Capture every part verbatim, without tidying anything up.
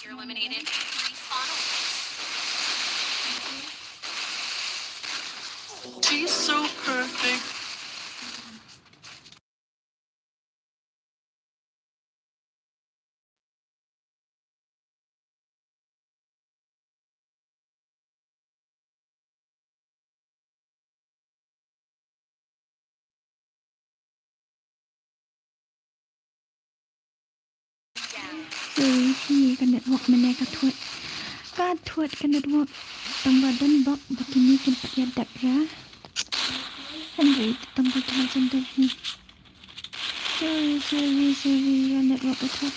You're eliminated. Respawn awaits. She's so perfect. Sorry, hi ka network mynne ka thut. Ka thut ka network. Tang ba don bok ba kine kin pat ïa dep ra. Hynrei tang ba kine kin dep hi. Sorry, sorry, sorry, ka network ka thut.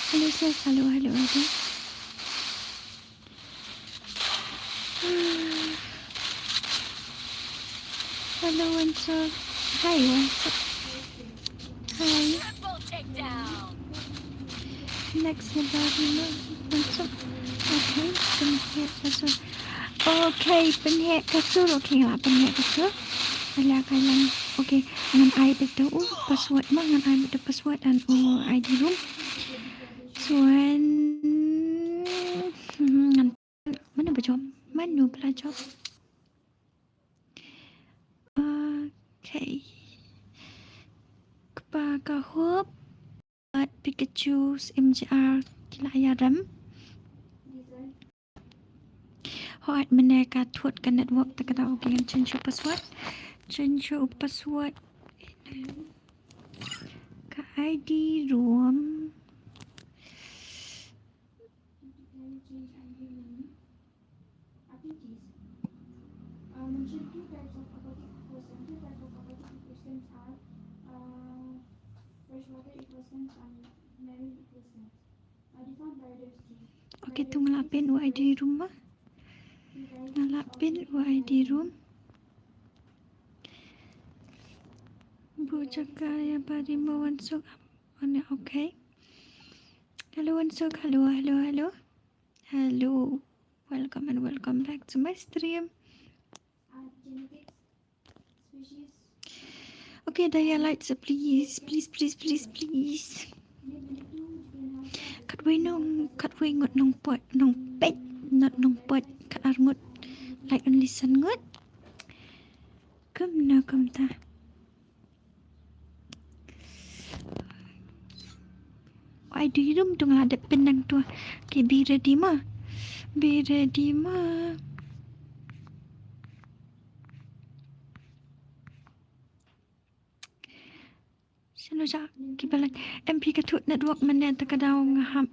Hello, sis. Hello, hello, hello. Hello, Wansuk. Hi, Wansuk. Hi. Triple takedown. Next, ïa ba ri mo, Wansuk. Okay, pynheh ka sur. Okay, pynheh ka sur. Okay, nga la pynheh ka sur. Ala ka lang. Okay, ngan ai beit u password mo, ngan ai beit u password and u I D room. So, and, hmm, ngan Mano ba jop? Mano ba la jop? Okay. Kpa ka hop. At Pikachu, M G R, ki la ïa rem. Hooid, mynne ka thut ka network te ka dei, okay, ngan change u password. Change u password. Ka I D room. Okay, to nga la pyn u I D room mo. Nga la pyn u I D room. Bun jaka ïa ba ri mo Wansuk. Okay. Hello, Wansuk. Hello, hello, hello. Hello. Welcome and welcome back to my stream. Okay, Daya, like, so please, please, please, please, please. Katwei nong, katwei ngut nongpoi, nongpeit, not nongpoi, kat ar ngut. Like only san ngut. Kumno kumta. Ai, dei rum, to nga la dep pyn nangta. Okay, be ready mo. Be ready mo. Shano sha ki balang. M P ka thut network mynne te ka dei nga hap.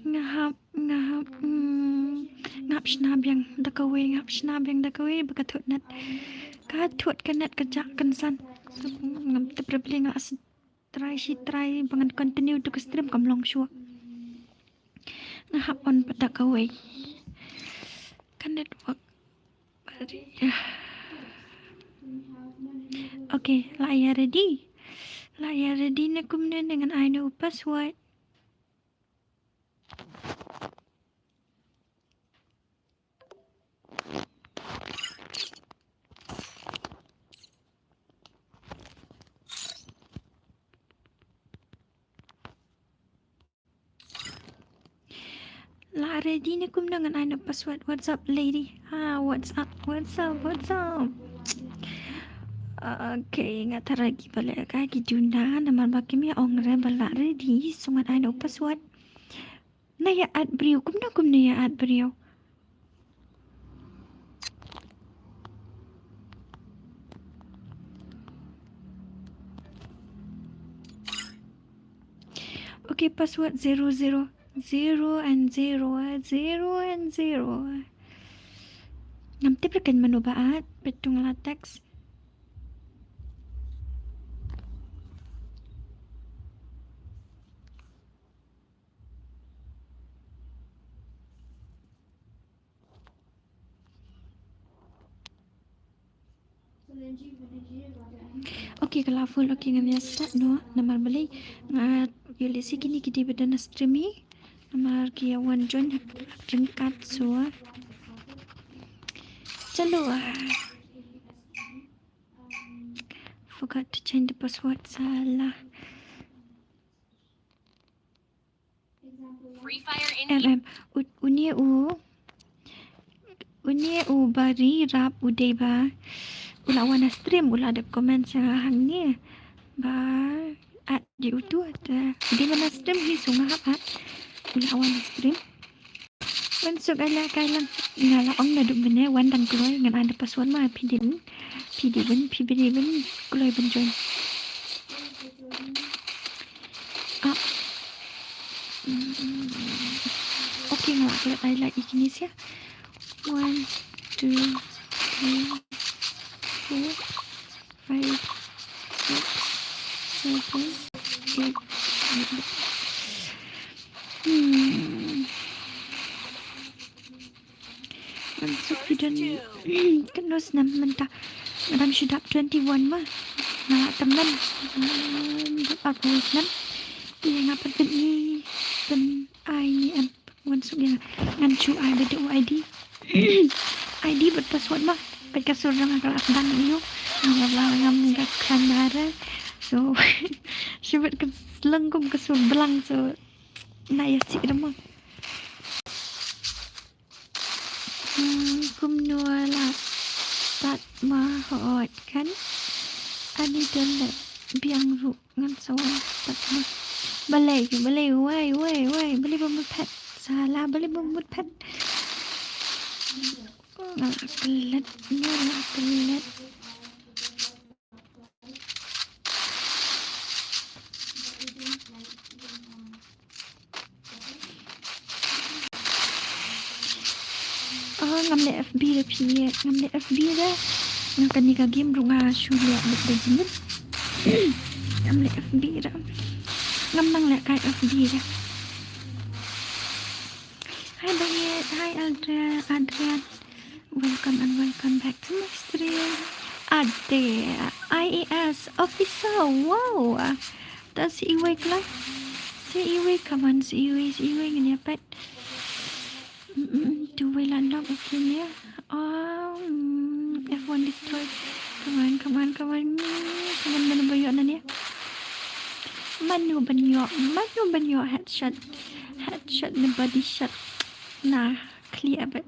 Nga hap, nga hap, mm, nga hap shna biang da kawei, nga hap shna biang da kawei ba ka thut net. Ka thut ka net ka jah kynsan. So, ngam tip re balei nga la try shi try ba ngan continue to ka stream kam long shuh. Nga hap on pat da kawei. Ka network. Okay, la ïa ready. La ïa ready ne kumne ne ngan ai ne u password. La ready ne kumno ngan ai na password? What's up, lady? Ah, what's up? What's up? What's up? Okay, nga tharai ki ba leh ka ki duna namar ba kim ïa ong re ba la ready, so ngan ai na password. Na ïa add briew, kumno kumno ïa add briew? Okay, password zero zero, zero and zero, zero and zero. Ngam tip re kan mano ba add, peit tang la text. Okay, ka la full. Okay, ngan ïa start noh namar balei nga ïoh lehse kine ki dei ba don ha stream hi namar ki ïa wan join ha ryngkat, so chalo. Forgot to change the password, salah. Em, em. U, une u. Une u Bari Rap u dei ba u la wan ha stream, u la dep comment sha nga hangne. Ba, at di utu, at, eh, u dei ba na stream hi, so nga hap at. U la wan ha stream. Wan suk ala kai lang. Nga la ong naduh mynne, wan dang kloi, ngan ai da password ma, phi dei ban, phi dei ban, phi dei ban kloi ban join. Ah. Mm, okay, nga la klet, ai la ïa kine sha. One, two, three, four, five, six, seven, eight, nine. Hmm. Wan suk phi don katno snem mynta? Nga dang shu dap twenty-one ma. Nga la tymmen. Hmm, dap arphew snem. Te nga pat pyni, pyn ai ni em. Wan suk ïa nga. Ngan shu ai bad u I D. I D bad password ma. Bad ka sur jong nga ka la sdang ïa u. Nga la ngam ka khlaiñ nare. So, shu bad ka sleng kum ka sur blang, so. Na ïa sik da ma. Hmm, kumno la start ma hooid kan. Ani don leh biang ruh ngan sa wan start ma. Balei, balei, wai, wai, wai, balei ba mut phet. Sala, balei ba mut phet. Nga la klet, nga la klet. Oh, ngam leh F B da phi, ngam leh F B da. Nga kane ka game ruh nga shu leh bad da jingmut. Ngam leh F B da. Ngam nang leh kai F B da. Hi Baiet, hi Adrian, Adrian. Welcome and welcome back to my stream. Ade, I A S officer, wow. Ta si iwei kla. Si iwei, come on, si iwei, si iwei ngan ïa peit. Mm, mm, tu wei la nok, okay ne. Um, F one destroy. Come on, come on, come on. Come on, mano ba ïoh na ne. Mano ban ïoh, mano ban ïoh headshot. Headshot ne body shot. Nah, clear bad.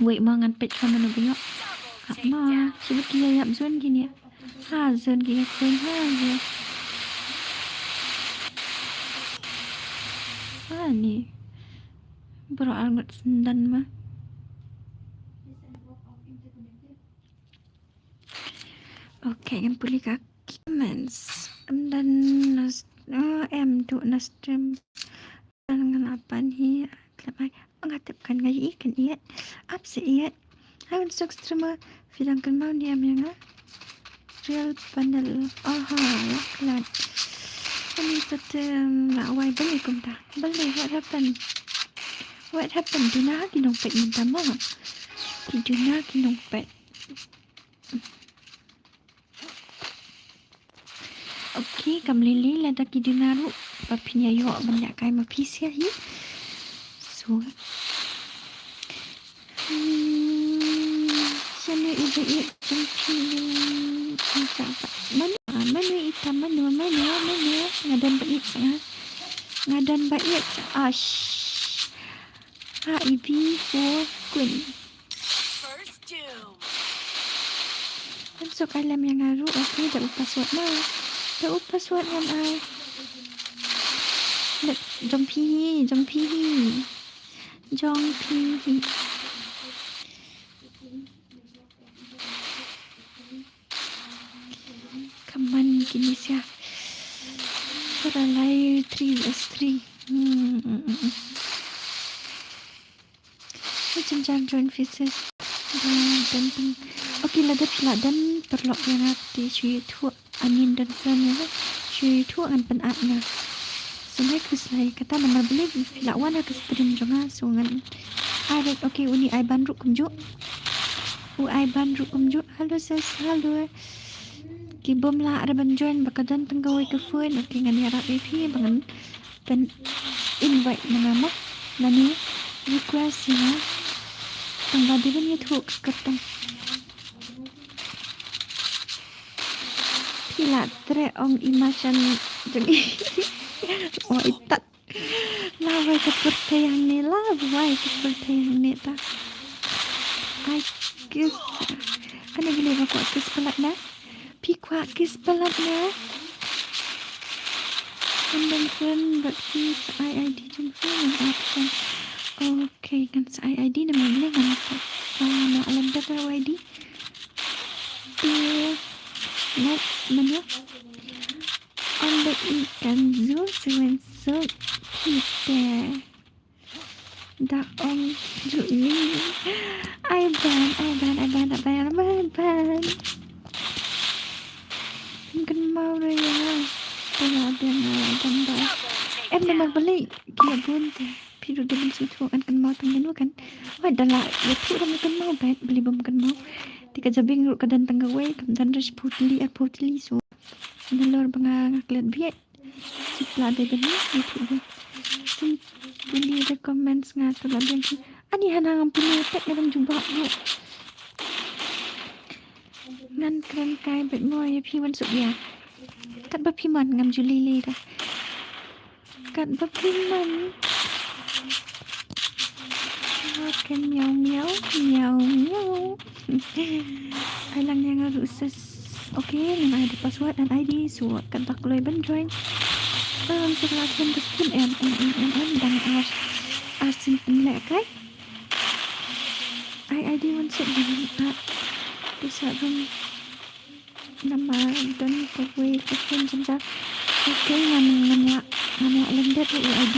Wait ma ngan peit sha mano ba ïoh. Hap ma, shu bad ki ïa ïap zone kine. Ha, zone kine khuid ha, ïa. Ha, ni. Bro, arngut sendan ma. Okay, ngan pule ka comments. And then nas, oh, em tu na stream. Dan ngan apan hi, klep ai. Nga tip kan nga i kan iet. Ap se iet. Hai un sok streamer. Phi dang kan mau ni am ïa nga. Real panel. Aha, lak lak. Ani tatem la wai bali kumta. Bali, what happened? What happened? Duna ki nongpeit mynta ma. Ki duna ki nongpeit. Okay, kam lei lei lada ki duna ruh ba phin ïa ïoh ban ïa kai ma phi sia hi. So. Hmm, shano i ba ïeit jong phi ïa ka ba. Mano, mano ita, mano, mano, mano. Nga don ba ïeit sa nga. Nga don ba ïeit sa. Ash. A i bi four queen. First doom. Em, so ka lem ïa nga ruh, okay, da u password na. Da u password ngan ai. Da, jong phi hi, jong phi hi. Jong phi hi. Come on, kine sia. Para lai three versus three. Hmm, hmm, hmm, hmm. Macam jangan join faces. Dan, dan, dan. Okay, lada phi la don, paralok ïa nga te shu ïathuh. Anin don sa ïa nga. Shu ïathuh ngan pynat nga. Sngewbha khuslai kata namar balei phi la wan ha ka stream jong nga, so ngan. Aret, okay, uni Aiban ruh kumjuh. U Aiban ruh kumjuh. Hello sis, hello. Ki bym lah re ban join ba ka don tang kawei ka phone. Okay, ngan ïarap ïa phi ba ngan pyn invite na nga mo. Lane request ïa nga. Tang ba dei ban ïathuh ka kyrteng. Ki la treh ong i Mashan jong i. Oi tat. La wai ka pyrthei hangne, la wai ka pyrthei hangne ta. Ai kiss. Kane beli ba kwah kiss palat na. Phi kwah kiss palat na. Khamtam friend bad phi sa ai ID jong phi ngan add friend. Okay, ngan sa ai ID namar ngan pat. Ah, no, alam data ID. Te next mano? Ong ba i Kanzu seven suk kite. Da ong Julie. Ai ban, ai ban, ai ban, ai ban, ai ban, ai ban. Ym kynmaw re ïa nga. Te nga biang nga la dang ba. Em namar balei ki ïa bun te. Phi ruh dei ban sngewthuh, ngan kynmaw tang ïano kan. Wat da la ïathuh ruh ngan kynmaw bad balei bym kynmaw. Te ka jabieng ruh ka don tang kawei, kam don ruh shiphew tylli arphew tylli, so nalor ba nga, nga klet bieit. Shu la dei ban ïathuh beit. Shu pule da comments nga, to la biang ki. Ani hana ngam pule tek, nga dang jubab ruh. Ngan kren kai beit mo ïa phi wan suk ïa. Katba phi mon ngam ju lei lei da. Katba phi mon. Okay, miau miau miau miau. Ai lang ïa nga ruh sis. Okay, ngan ai da password and ID, so katba kloi ban join. Oi, wan suk la skem ka skim em em em em em dang ar ar sien pynlehkai. Ai ID wan suk ban ar. Te sa rum. Namar don kawei ka phone jynjar. Okay, ngam, ngam lah, ngam lah lyndet ïa u ID.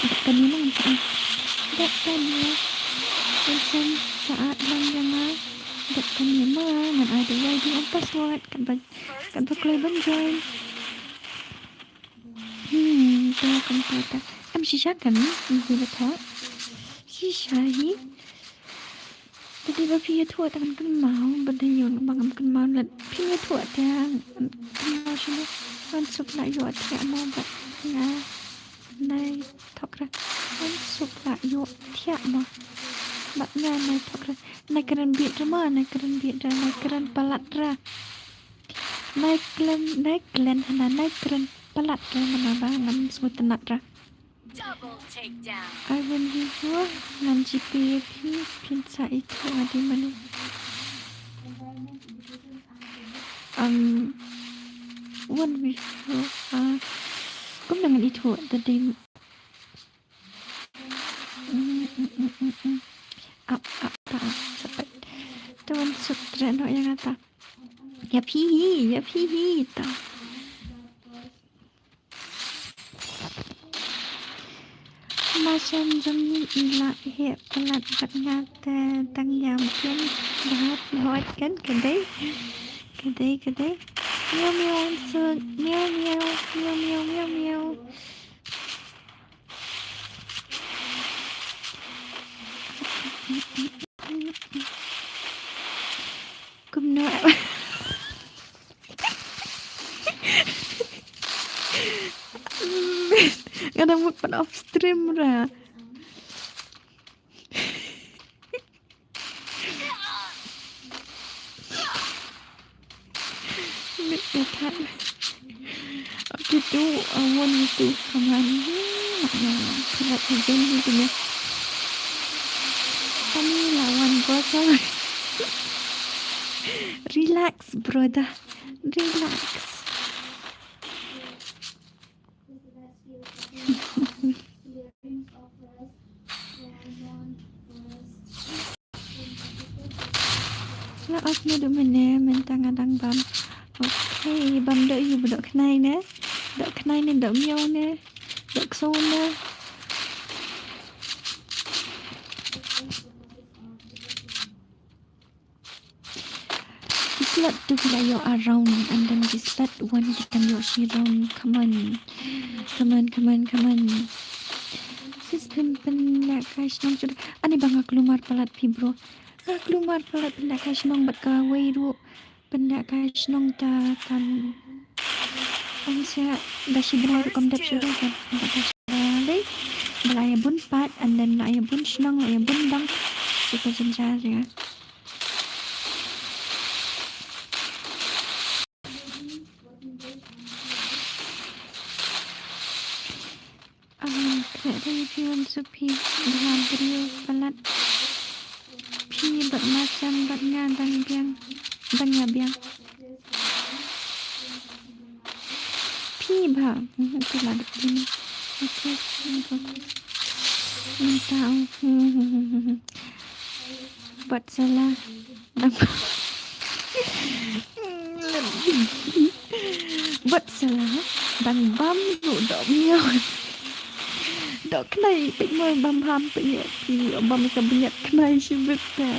Dep kane ma ngam sa ai. Dep kane. Ngam sa ai lang ïa nga. Dep kane ma ngan ai da u ID and password. Katba, katba kloi ban join. Hmm, te kumta te. Em shisha kan, em hi bata. Shisha hi. Te dei ba phi ïathuh te ngan kynmaw, ba dei ïa u ba ngam kynmaw lad. Phi ïathuh te ngan kynmaw shano. Wan suk la ïoh thiah mo bad nga. Nai Thokra. Wan suk la ïoh thiah mo. Bad nga Nai Thokra. Nai kren bieit ra mo, nai kren bieit ra, nai kren palat ra. Nai kren, nai kren hana, nai kren palat ra, mana ba ngam sngewtynnat ra. Double takedown. Ai ban vivo ngan GP ïa phi, phin sa ithuh adi mano. Um, wan vivo, ah, kumno ngan ithuh da dei. Mm, mm, mm, mm, mm. Ap, ap, ta, ap, sa peit. Te wan suk treh noh ïa nga ta. Ïa phi hi, ïa phi hi ta. Mashan jong ngi i la heh palat bad nga te dang ïam ken. Bha phi hot kan, ka dei. Ka dei, ka dei. Miau miau wan suk, miau miau, miau miau, miau miau. Kumno? Nga dang mut pan off stream ra. Let me try. Okay, two, uh, one, two. Come on. Come on. Come on. Come on. Come on. Relax, brother. Relax. La off ne du mene, mynta nga dang bam. Okay, bam doh ïu ba doh khnai ne. Doh khnai ne, doh miaw ne. Doh ksew ne. Ki slot two ki la ïoh ar round and then ki slot one ki tang ïoh shi round. Come on. Come on, come on, come on. Sis phin pynlehkai shnong shuh. Ani ba nga kulmar palat phi bro. Nga kulmar palat pynlehkai shnong bad kawei ruh. Pynlehkai shnong ta kan. Ong sha da shi bnai ruh kam dep shuh kan. Pynlehkai shnong dei. Ba la ïa bun pat and then la ïa bun shnong, la ïa bun dang. Shu ka jynjar ïa. Phi wan suk phi bha briew palat. Phi bad Mashan bad nga dang biang, dang ïa biang. Phi bha. Mhm, phi la dep dina. Okay, okay. Mynta, mhm. Bad sala. Bad sala dang bam ruh doh miaw. Doh khnai peit mo bam bam peit ïa phi bam ka bniat khnai shibit ta.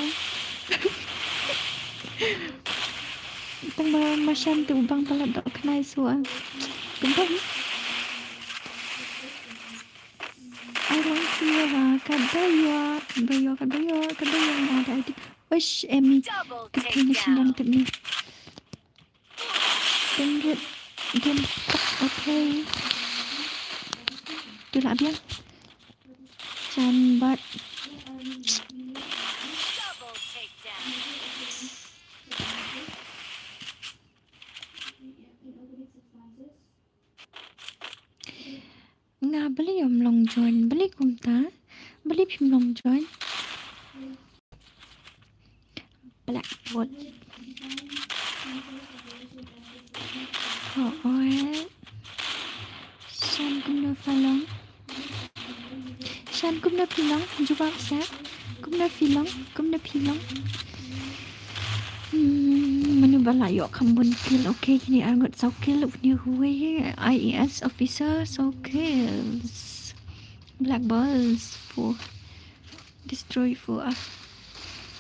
Tang ba Mashan tu bang palat doh khnai sua. Bam. Ai lang sua ka doh ïa, ka doh ïa, ka doh ïa, ka doh ïa. Oish, Emmy. Ka phi na shin dang tip ni. Pynrit dim. Okay. Tu la biang. Jan bat. Nga beli om long join, beli kumta, beli phim long join. Blackboard. Oh, oh. Shan kumno phi long? Shan kumno phi long? Jubab sa. Kumno phi long? Kumno phi long? Hmm, mano ba la ïoh kham bun kill. Okay, kine ar ngut saw kill. Uni huwe I A S officer saw kills. Black balls for destroy for us.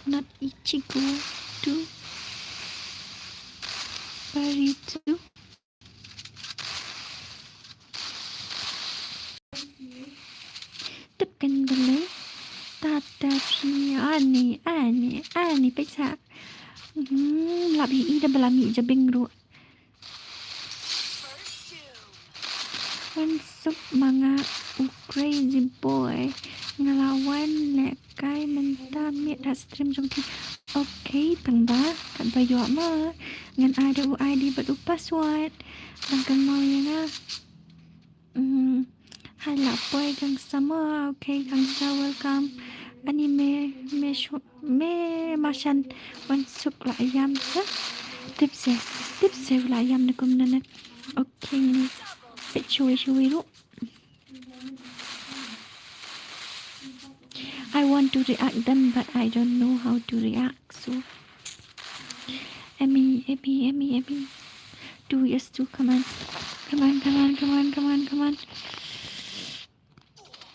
Not Ichigo two. Bari two. Tip kan beli. Tata phi ani, ani, ani pisa. Hmm, labi ida belami jabing ruh. Wan suk ma nga u crazy boy. Nga la wan lehkai mynta miet ha stream jong phi. Okay, tang ba katba ïoh ma ngan ai da u I D bad u password. Nang kynmaw ïa nga. Hmm. Hai la poi gangster mo. Okay, gangster, welcome. Ani me, me shu, me Mashan wan suk la ïam sa. Tip se, tip se la ïam ne kumne ne. Okay, ni. Peit shuwi shuwi ruh. I want to react them, but I don't know how to react. So, Emmy, Emmy, Emmy, Emmy. Two years two, come on. Come on, come on, come on, come on, come on.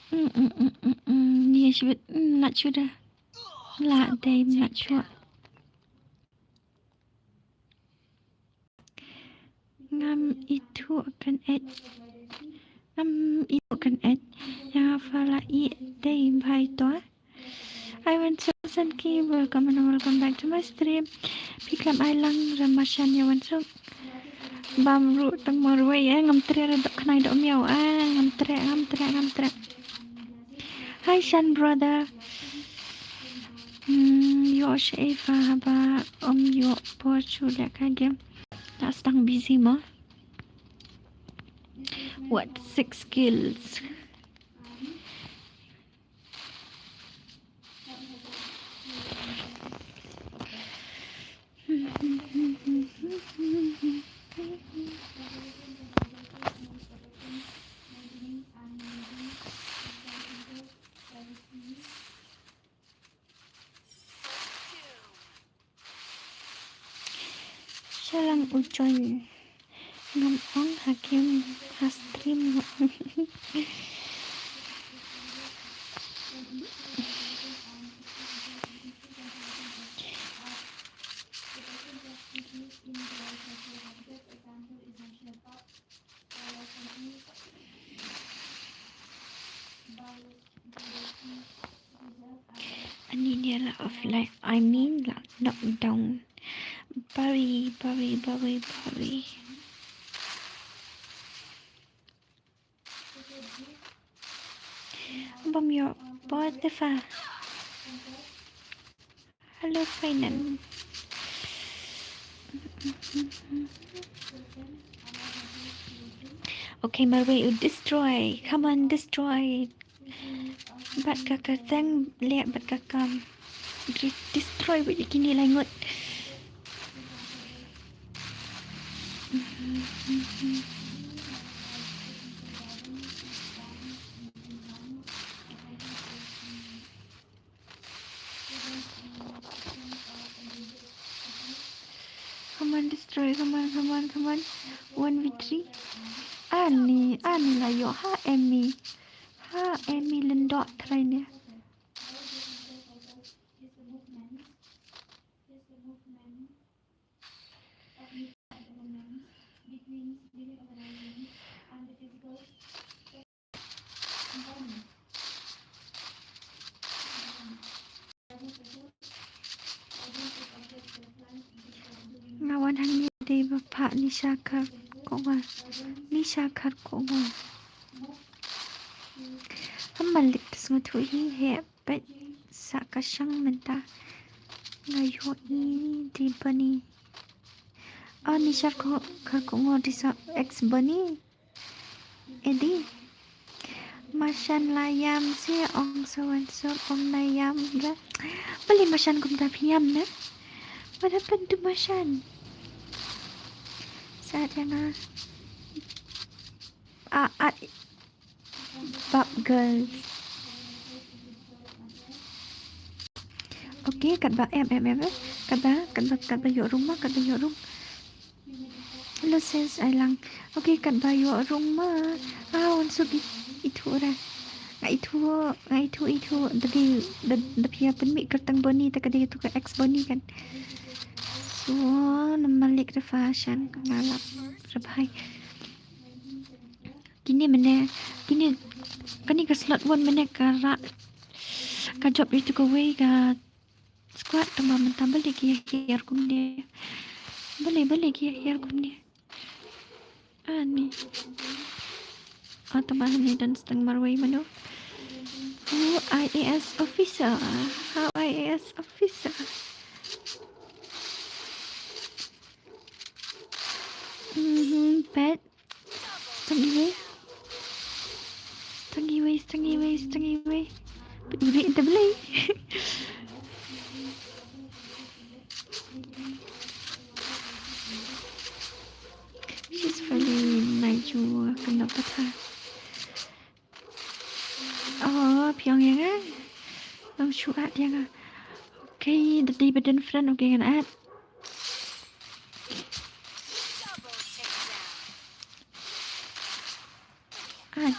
Mm, mm, mm, mm, mm. Ni shibit, mm, not sure dah. La dei, not sure. Ngam ithuh kan et. Ngam ithuh kan et. Ïa nga pha la i dei bha ito. Hi, Wan Suk Sanki, welcome and welcome back to my stream. Phi khlem ai lang ra Mashan ïa Wan Suk. Bam ruh tang marwei eh, ngam treh ra doh khnai doh miaw eh, ngam treh, ngam treh, ngam treh. Hi Shan brother. Hmm, ïoh shaei pha haba ym ïoh por shu leh ka game. Nga sdang busy mo. What six kills? Sha lang u join. Ngam ong ha game, ha stream. Ani ne la offline, I mean la lockdown. Bari, bari, bari, bari. Bam ïoh por te pha. Hello, Finan. Okay, marwei u destroy. Come on, destroy. Bad ka kyrteng leh bad ka kam. Destroy bad ïa kine lai ngut. Come on, destroy, come on, come on, come on. One v three. Ani, ani la ïoh ha Emmy. Ha Emmy Lendok trai ne. Nga wan hangne dei ba phah Nisha Kharkongor. Nisha Kharkongor. Ka malik ka sngewthuh hi heh. Peit sa ka shang mynta. Nga ïohi dei Bunny. Ah, Nisha Kharkongor dei sa ex Bunny. Edi. Mashan la ïam se ong sa wan sur ong na ïam ra. Balei mashan kumta phi ïam ne? What happened to mashan? Sa ïa nga. Ah, ah, Bab girls. Okay, katba em em em em. Katba, katba, katba ïoh rung ma, katba ïoh rung. Hello sis, ai lang. Okay, katba ïoh rung ma. Ah, wan suk i, ithuh ra. Nga ithuh, nga ithuh, ithuh. Da dei, da, da phi ïa pynmih kyrteng Bunny, te ka dei tu ka ex Bunny kan. So, namar leh ka fashion, ka nalap, ka bhai. Kine mynne, kine, kane ka slot one mynne ka rak, ka jop ïa tu kawei ka squad, tangba mynta balei ki ïa hiar kumne. Balei, balei ki ïa hiar kumne. Ani. Ah, tangba hangne don stang marwei mano. Oh, I A S officer. How I A S officer? Mhm, pet. Stang iwei. Stang iwei, stang iwei, stang iwei. Pet iwei double A. She's fairly nice, you cannot put her. Oh, phi ong ïa nga. Ym shu add ïa nga. Okay, da dei ba don friend, okay ngan add. Add.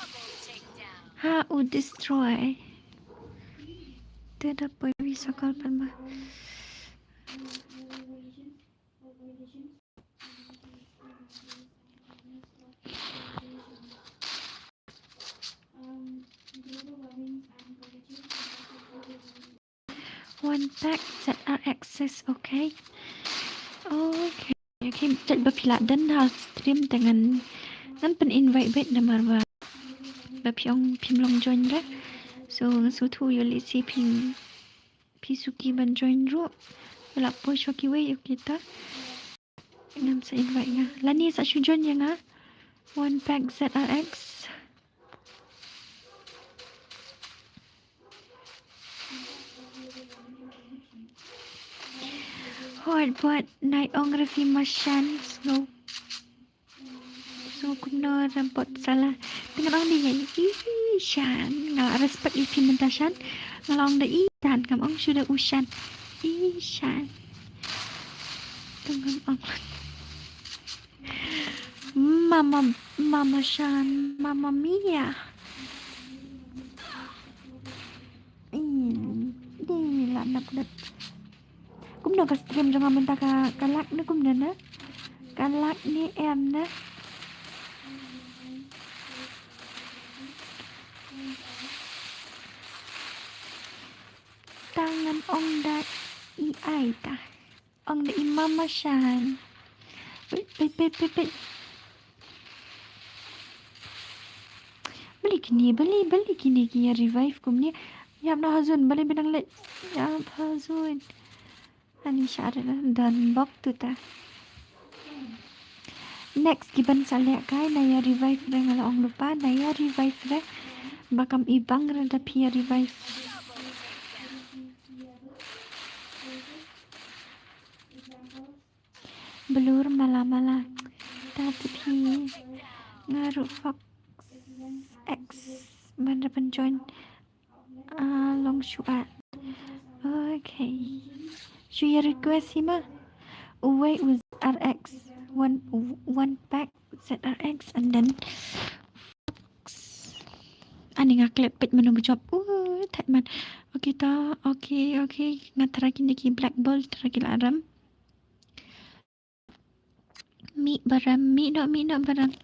Ha u destroy. Te da poi wi sakal pan ba. One pack Z R X S, okay. Okay. Okay, jait ba phi lah don ha stream te ngan, ngan pyn invite beit namar ba, ba phi ong phim long join re. So nga sngewthuh ïoh lehse phi, phi suki ban join ruh. Ba lah poi sha kiwei, okay ta. Ngam sa invite nga. Lane sa shu join ïa nga. One pack Z R X. Hot bot night ong refi mashan snow. So kumno ra bot sala. Tengah ong ni ïa i shan. Nga respect i phi mynta shan. Nga long da i shan. Ngam ong shu da u shan. I shan. Tengah ong. Mama, mama shan, mama mia. Ih, dei la nap nap. Kumno ka stream jong nga mynta ka, ka lag ne kumno ne? Ka lag ne em ne? Tang ngan ong da i ai ta. Ong da i mama shan. Peit, peit, peit, peit, peit. Balei kine, balei, balei kine ki ïa revive kumne. Ïap noh ha zone, balei ba nang leit. Ïap ha zone. Ani shah re don bok tu ta. Next ki ban sa leh kai na ïa revive re nga la ong lypa, na ïa revive re. Ba kam i bang re da phi ïa revive. Blur mala mala. Ta te phi. Nga ruh Fox X ban da ban join. Ah, long shuwa. Okay. Shu ïa request hi ma. Uwei u Z R X. One, one pack Z R X and then Fox. Ani nga klet peit mano ba jop. Uh, that man. Okay ta. Okay, okay. Nga try kine ki black ball, try ki la ram. Mih baram, mih noh, mih noh baram.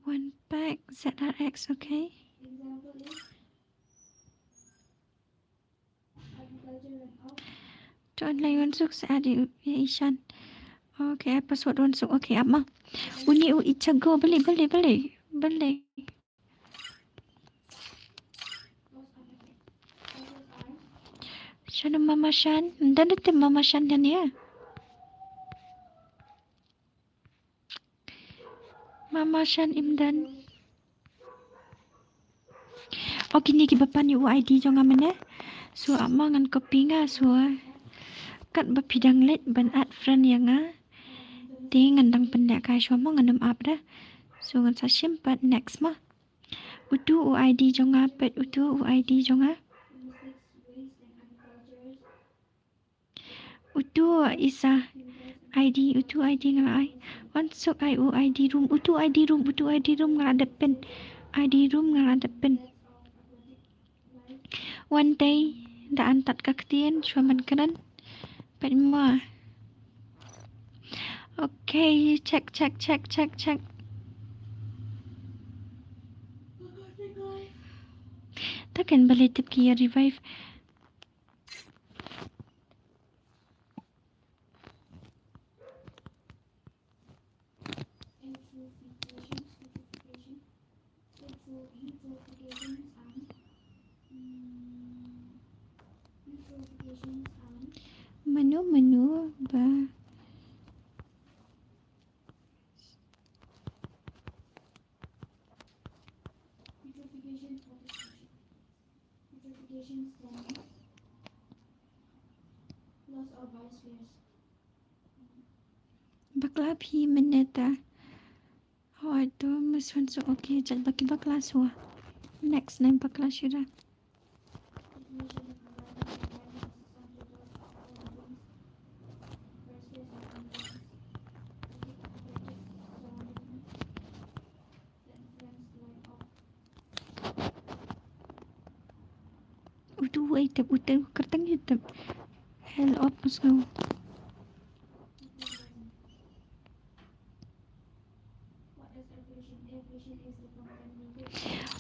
One pack Z R X, okay. To online unsuk sa adi ya Ishan. Okay, password unsuk. Okay, ap ma. Uni u ichago balik, balik, balik, balik. Shano Mama Shan? Nda nda te Mama Shan dan ya. Mama Shan im done. Okay, kine kiba pan ïa u I D jong nga mynne. So, ap ma ngan copy nga, so, katba phi dang leit ban add friend ïa nga. Te ngan dang pynlehkai shuwa mo, ngan ym ap da. So, ngan sa shim pat next ma. Utu u I D jong nga, pat utu u I D jong nga. Utu isa I D, utu I D nga la ai. Wan suk ai u I D room, utu I D room, utu I D room nga la dep pyn. I D room nga la dep pyn. Wan tei da an tat ka ktien shuwa man kren. Pet mua. Okay, check, check, check, check, check. Ta ken balei tip ki ya revive. Mano mano ba Bakla phi mynne ta. Hoi to mas wan so okay jal baki bakla so. Next name bakla shira. Utu wai tep utu kerteng yu tep. Hell op us go.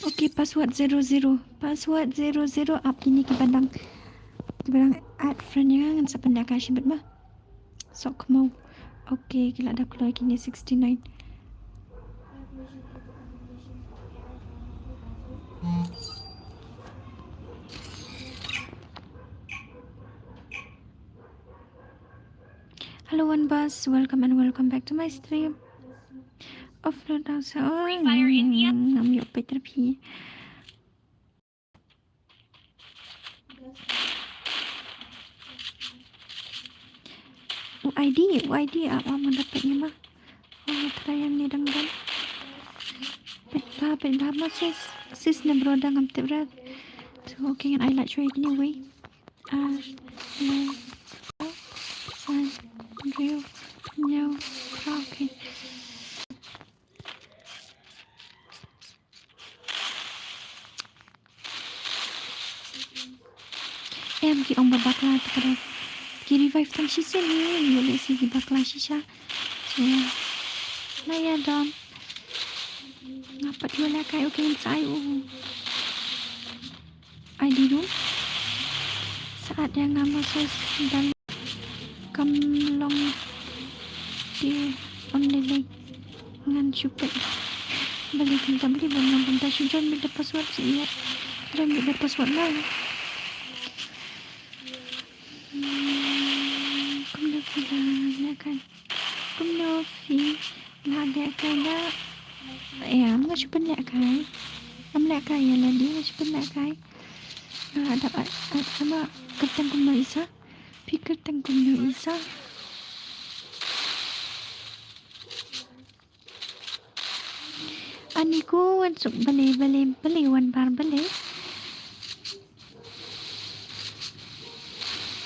Okay, password zero zero. Password zero zero ap kini ki badang. Ki badang add friend ïa nga ngan sa pynda ka shibit ma. Sok mo. Okay, ki la da kloi kine sixty nine. Hello one bus, welcome and welcome back to my stream. Offload also. Oh, ngam yok peter phi. U I D, u I D, ah, ah, manda pet ni ma. Oh, try yang ni dang dang. Pet ba, pet ba ma sis, sis ne bro dang am tip rat. So, okay, ngan ai la choi kini wei. Ah, no. San, Rio, Nyau, ah, okay. Em ki ong ba bakla ta ka dei. Ki revive tang shisha ni, ïoh lehse ki bakla shisha. So, na ïa dom. Nga pat ïoh lehkai u kin sai u. I D room. Sa at ïa nga ma sis dal kam long te on lele ngan shu peit. Balei kumta, balei bym long kumta, shu join beit da password seh ïa. Join beit da password na. Hmm, kumno phi la lehkai? Kumno phi la lehkai da? Ïa, nga shu pynlehkai. Ngam lehkai ïa lade, nga shu pynlehkai. Nga dap add, add sama kyrteng kumno Isa. Phi kyrteng kumno Isa. Ani ko wan suk balei, balei, balei wan bar balei.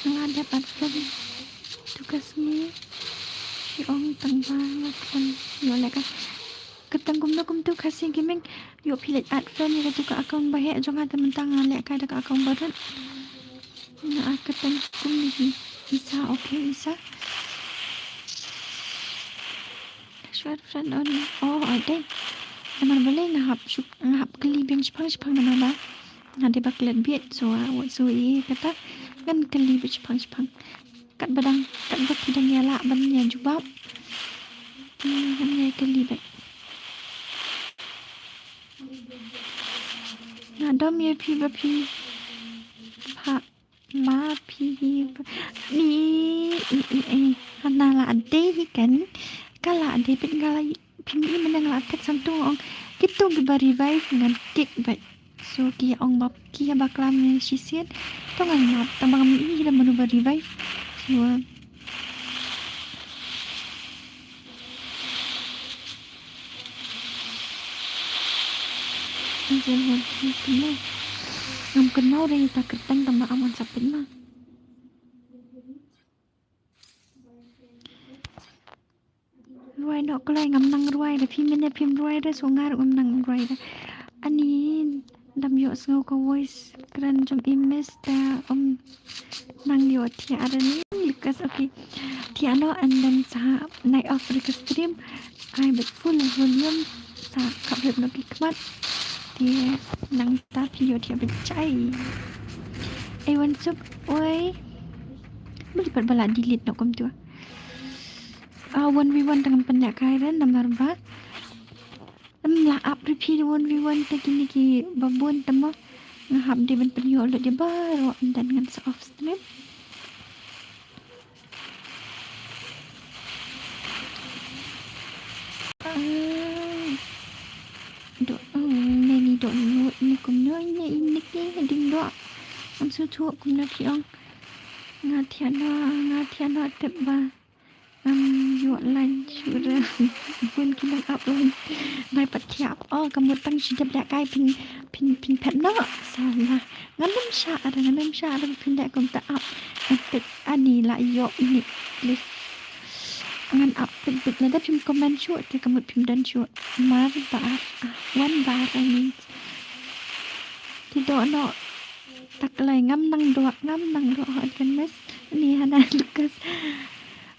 Nga dap add friend. Tu ka sngi. Phi ong tang ba nga kwah ïoh lehkai. Kyrteng kumno kumtu Khasi Gaming. Ïoh phi leit add friend ïa katu ka account ba heh jong nga te mynta nga lehkai da ka account ba rit. Nga add kyrteng kumne hi. Isa, okay, Isa. Shu add friend on. Oh, ade. Namar balei nga hap shu, nga hap kylli biang shipang shipang namar ba nga dei ba klet beit, so, ah, wat shu ïa kata ngan kylli beit shipang shipang. Katba dang, katba phi dang ïaleh ban ïa jubab. Te ngan ïa kylli beit. Nga dom ïa phi ba phi pha ma phi hi ba ni i i i hana la dei hi kan ka la dei beit nga la phi ni i mynne nga la text santu ong kitu ki ba revive ngan kick beit. So ki ong ba ki ba klam ni shisien to ngan map tang ba ngam i da manu ba revive. So Ngam kynmaw re ïa ta kyrteng tang ba am wan sa pynmang. Rwai noh kloi ngam nang rwai re, phi mynne phim rwai re, so nga ruh ngam nang rwai re. Ani dam ïoh sngew ka voice kren jong i miss ta um nang ïoh thiah re ni Lucas, okay. Thiah noh and then sa night off re ka stream. Ai beit full volume sa kap rep noh ki khmat. Te nangta phi ïoh thiah beit jai. Ai wan suk, oi. Beli pat ba la delete noh kumtu. Ah, one v one tang pynlehkai re namar ba ym lah ap re phi one v one te kine ki ba bun te mo. Nga hap dei ban pynïoh lut ïa baroh and then ngan sa off stream. Ah, doh, oh, ne ni doh ni kumno ne ini ke ding doh. Ngam sngewthuh kumno phi ong. Nga thiah noh, nga thiah noh tip ba ngam ïoh line shuh re. Bun ki nang ap line. Nai pat thiah. Oh, ka mut tang shi dep lehkai phin, phin, phin phet noh. Salah. Ngan ym shah re, ngan ym shah re phin leh kumta ap. Ngan peit ani la ïoh ini. Please. Ngan ap peit peit lada phim comment shuh te ka mut phim don shuh. Mar bar. Ah, wan bar I mean. Te doh noh. Taklai ngam nang doh, ngam nang doh hot kan miss. Ni hana Lucas.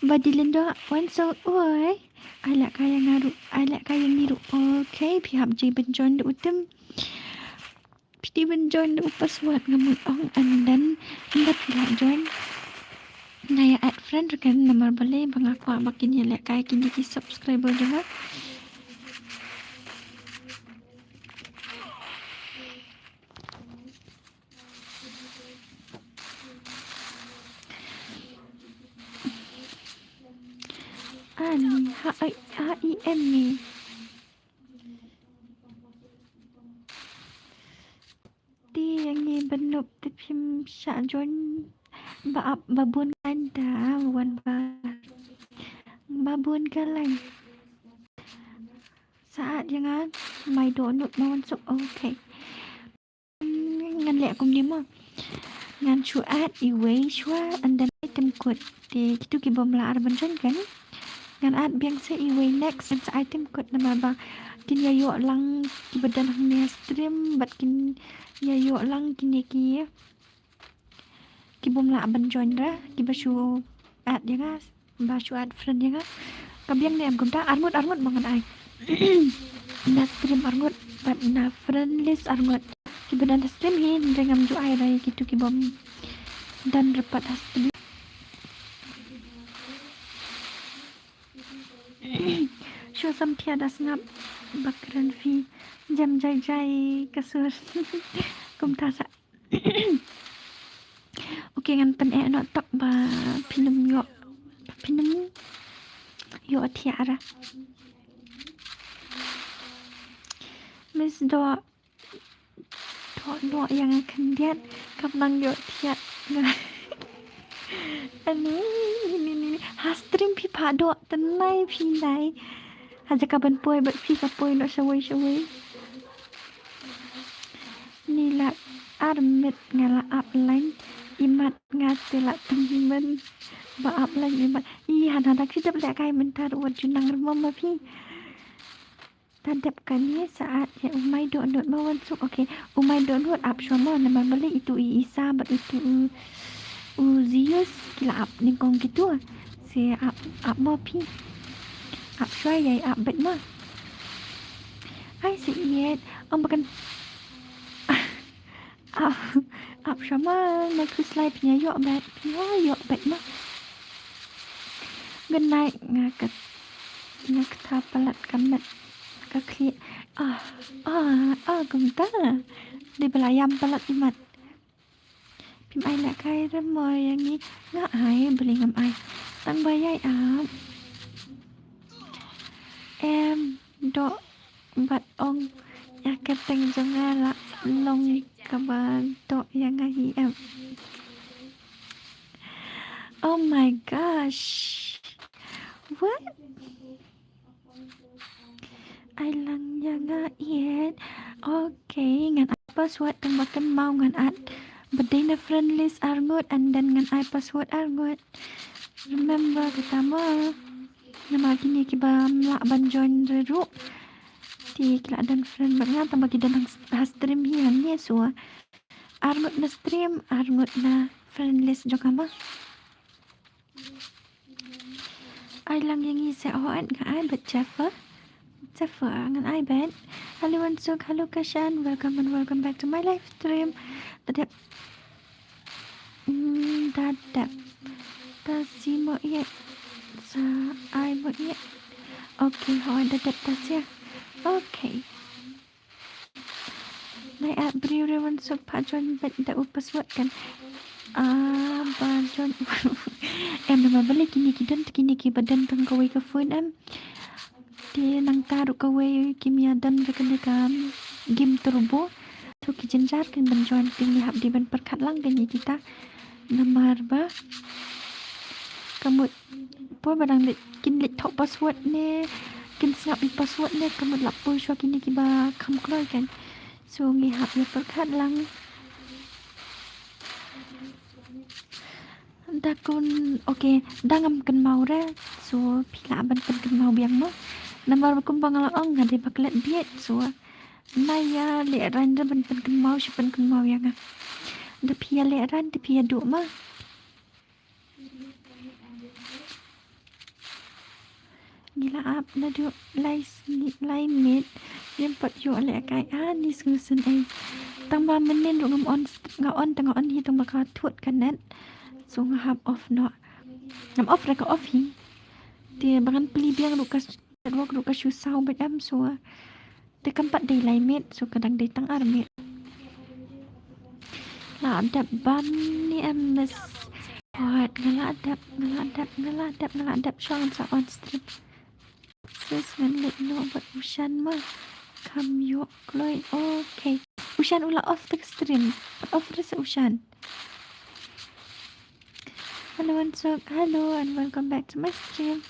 Ba Dylan doh wan suk oi. Ai lehkai ïa nga ruh, ai lehkai ïa ngi ruh. Okay, phi hap jai ban join da u tem. Phi dei ban join da u password nga mut ong and then ynda phi lah join. Nga ïa add friend re kan namar balei ba nga kwah ba kin ïa lehkai kine ki subscriber jong nga. Ani, ha, ai, ha, i, em, ni. Ti, ngi ban nup te phim shah join ba ap ba bun kan ta, wan ba. Ba bun ka lai. Sa add ïa nga, mai doh nup ma wan suk, okay. Ngan leh kumne mo. Ngan shu add iwei shuwa and then item code. Te kitu ki bym lah ar ban join kan. Ngan add biang sa iwei next and sa item code namar ba kin ïa ïoh lang kiba don hangne stream bad kin ïa ïoh lang kine ki ki bym lah ban join ra kiba shu add ïa nga. Ba shu add friend ïa nga. Ka biang ne em kumta arngut arngut ma ngan ai. Na stream arngut bad na friend list arngut. Kiba na stream hi hynrei ngam ju ai ra ïa kitu ki bym don report ha stream. Shu samthia da sngap ba kren phi. Jam jai jai ka sur. Kumta sa. Okay, ngan pyneh noh tok ba phin ym ïoh, phin ym ïohthiah ra. Miss Doh, doh noh ïa nga khyndiat, kam nang ïohthiah nga. Ani, ni, ni, ni, ni. Ha stream phi phah doh, tynrai phi nai. Ha jaka ban poi bad phi ka poi noh shawei shawei. Ni la ar minit nga la ap line, imat nga te la tymmen ba ap line imat. Ih, hana da ki dep lehkai mynta ruh wat ju nang rem ma phi. Ta dep kane sa ap ïa u Mai Dohnud ma Wansuk. Okay, u Mai Dohnud ap shuwa mo, namar balei itu i Isa bad itu u, u Zeus ki la ap nyngkong kito. Sa ap, ap mo phi. Ap shuwa ïa i ap bad mo. Ai sa ïeit. Ong ba kan ap, ap shuwa mo, na khuslai phi ïa ïoh bad, phi ïa ïoh bad mo. Good night, nga kat, nga kata palat ka met ka khlieh. Ah, ah, ah, kumta. Dei ba la ïam palat imat. Phim ai lehkai re mo ïa ngi, nga ai, balei ngam ai. Tang ba ïai ap. Em, doh bad ong ïa ka teng jong nga la long kaba doh ïa nga hi em. Oh my gosh. What? Ai lang ïa nga ïeit. Okay, ngan ai password tang ba kynmaw ngan add. Ba dei na friend list arngut and then ngan ai password arngut. Remember kata mo. Namar kine kiba ym lah ban join re ruh. Te ki la don friend bad nga tang ba ki don ha stream hi hangne so. Arngut na stream, arngut na friend list jong nga mo. Ai lang ïa ngi sa, oh, nga ai bad Jaffa. Jaffa, ngan ai bad. Hello Wansuk, hello Kashan. Welcome and welcome back to my live stream. Ta dep. Hmm, ta dep. Ta si mo ïa. Sa ai mo ïa. Okay, ho, ta dep ta sia. Okay. Nai ap briew re Wansuk, phah join bad da u password kan. Ah, ba join. Em, namar balei kine ki don, kine kiba don tang kawei ka phone em. Te nangta ruh kawei kim ïa don re kane ka game Turbo. To ki jynjar kin ban join, te ngi hap dei ban pyrkhat lang kane kita. Namar ba ka mut por ba dang leit, kin leit thoh password ne kin sngap ïa password ne, ka mut la poi shuwa kine kiba kham kloi kan. So ngi hap ïa pyrkhat lang. Da kun, okay, da ngam kynmaw re. So phi lah ban pynkynmaw biang mo. Namar ba kumba nga la ong nga dei ba klet bieit. So nai ïa lehrain re ban pynkynmaw, shu pynkynmaw ïa nga. Da phi ïa lehrain te phi ïa duh mo. Ngi la ap naduh lai sngi, lai minit. Ngim pat ïoh lehkai. Ah, ni sngewsynei. Tang ba mynnin ruh ngam on, nga on, tang nga on hi tang ba ka thut ka net. So nga hap off noh. Ngam off re, ka off hi. Te ba ngan plie biang ruh ka network ruh ka shu saw bad em so. Te kam pat dei lai minit, so ka dang dei tang ar minit. La dep bam ni em, Miss Hot, nga la dep, nga la dep, nga la dep, nga la dep, shuwa ngan sa on stream. Sis ngan leit noh bad u Shan ma. Kam ïoh kloi, okay. U Shan u la off te ka stream, off re sa u Shan. Hello Wansuk, hello and welcome back to my stream.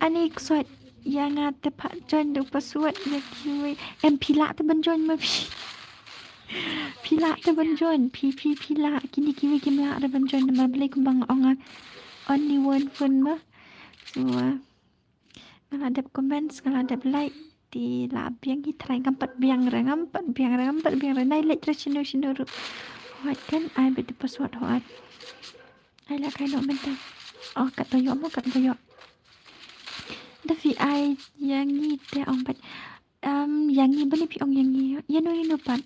Ani ksuid ïa nga te phah join da u password ïa kiwei. Em phi lah te ban join ma phi. Phi lah te ban join, phi, phi, phi lah, kine kiwei kim lah te ban join namar balei kumba nga ong nga only one phone ma. So, uh, nga la dep comments, nga la dep like. Te la biang hi trai, ngam pat biang re, ngam pat biang re, ngam pat biang re. Nai leit re shino shino ruh. Hooid kan, ai beit da u password hooid. Ai lehkai noh mynta. Oh, katba ïoh mo, katba ïoh. Da phi ai ïa ngi te ong pat. Um, ïa ngi, balei phi ong ïa ngi? Ïa no ïa no pat?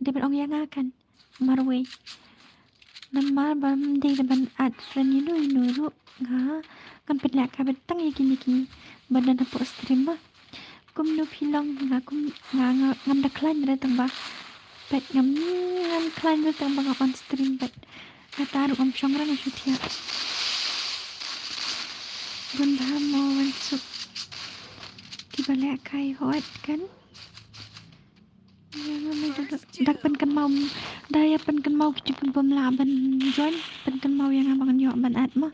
Dei ban ong ïa nga kan. Marwei. Namar bym dei ban add friend ïa no ïa no ruh, nga ngan pynlehkai beit tang ïa kine kiba don hapoh stream ma. Kumno phi long? Nga kum, nga, nga, ngam da khlaiñ re tang ba. Peit ngam, ngam khlaiñ re tang ba nga on stream peit. Kata ruh ngam shong re nga shu thiah. Bun bha mo Wansuk. Kiba lehkai hot kan. Dak pynkynmaw, da ïa pynkynmaw kito ki bym lah ban join, pynkynmaw ïa nga ba ngan ïoh ban add mo.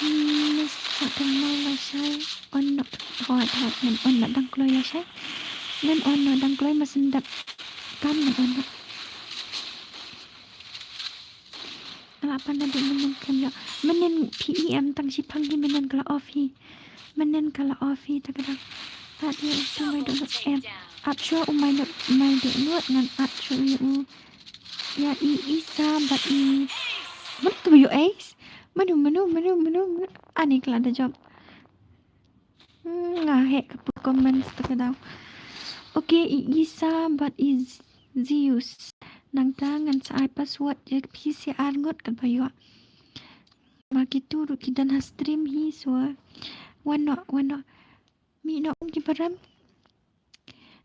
Hmm, sa kynmaw lashai, on noh, hot, hot, ngan on noh dang kloi lashai. Ngan on noh dang kloi, ma shen dep kam ngan on noh. Nga lah pan naduh mynnin khlem ïoh. Mynnin phi i em tang shiphang hi, mynnin ka la off hi. Mynnin ka la off hi ta ka dang. Add ïa u Maidohnud em. Add shuwa u Maidohnud, Maidohnud ngan add shuwa ïa u. Ïa i Isa bad i. Mano tu ïa Ace? Mano, mano, mano, mano, mano. Ani ka la da jop. Hmm, nga heh ka pu comments ta ka daw. Okay, i Isa bad i Z-, Zeus. Nangta ngan sa ai password ïa phi shi ar ngut katba ïoh. Ma kito ruh ki don ha stream hi so. Wan noh, wan noh. Mih noh ki baram.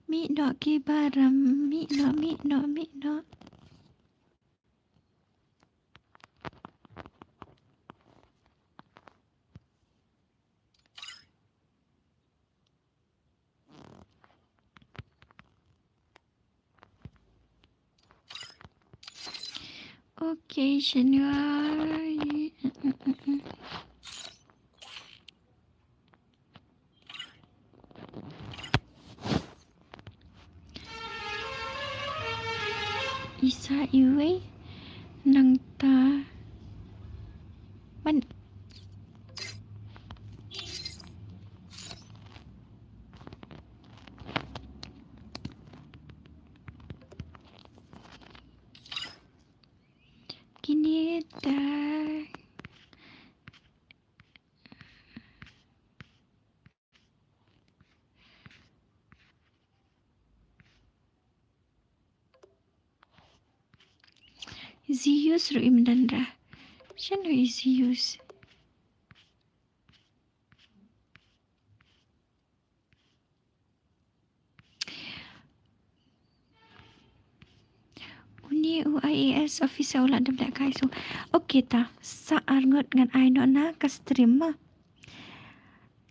Mih noh ki baram. Mih noh, mih noh, mih noh. Okay, Shanwari. Isa iwei nangta. Man. Kine ta. Zeus ruh im dang ra. Shano i Zeus? Uni u I A S officer u la dep lehkai so. Okay ta, sa ar ngut ngan ai noh na ka stream ma.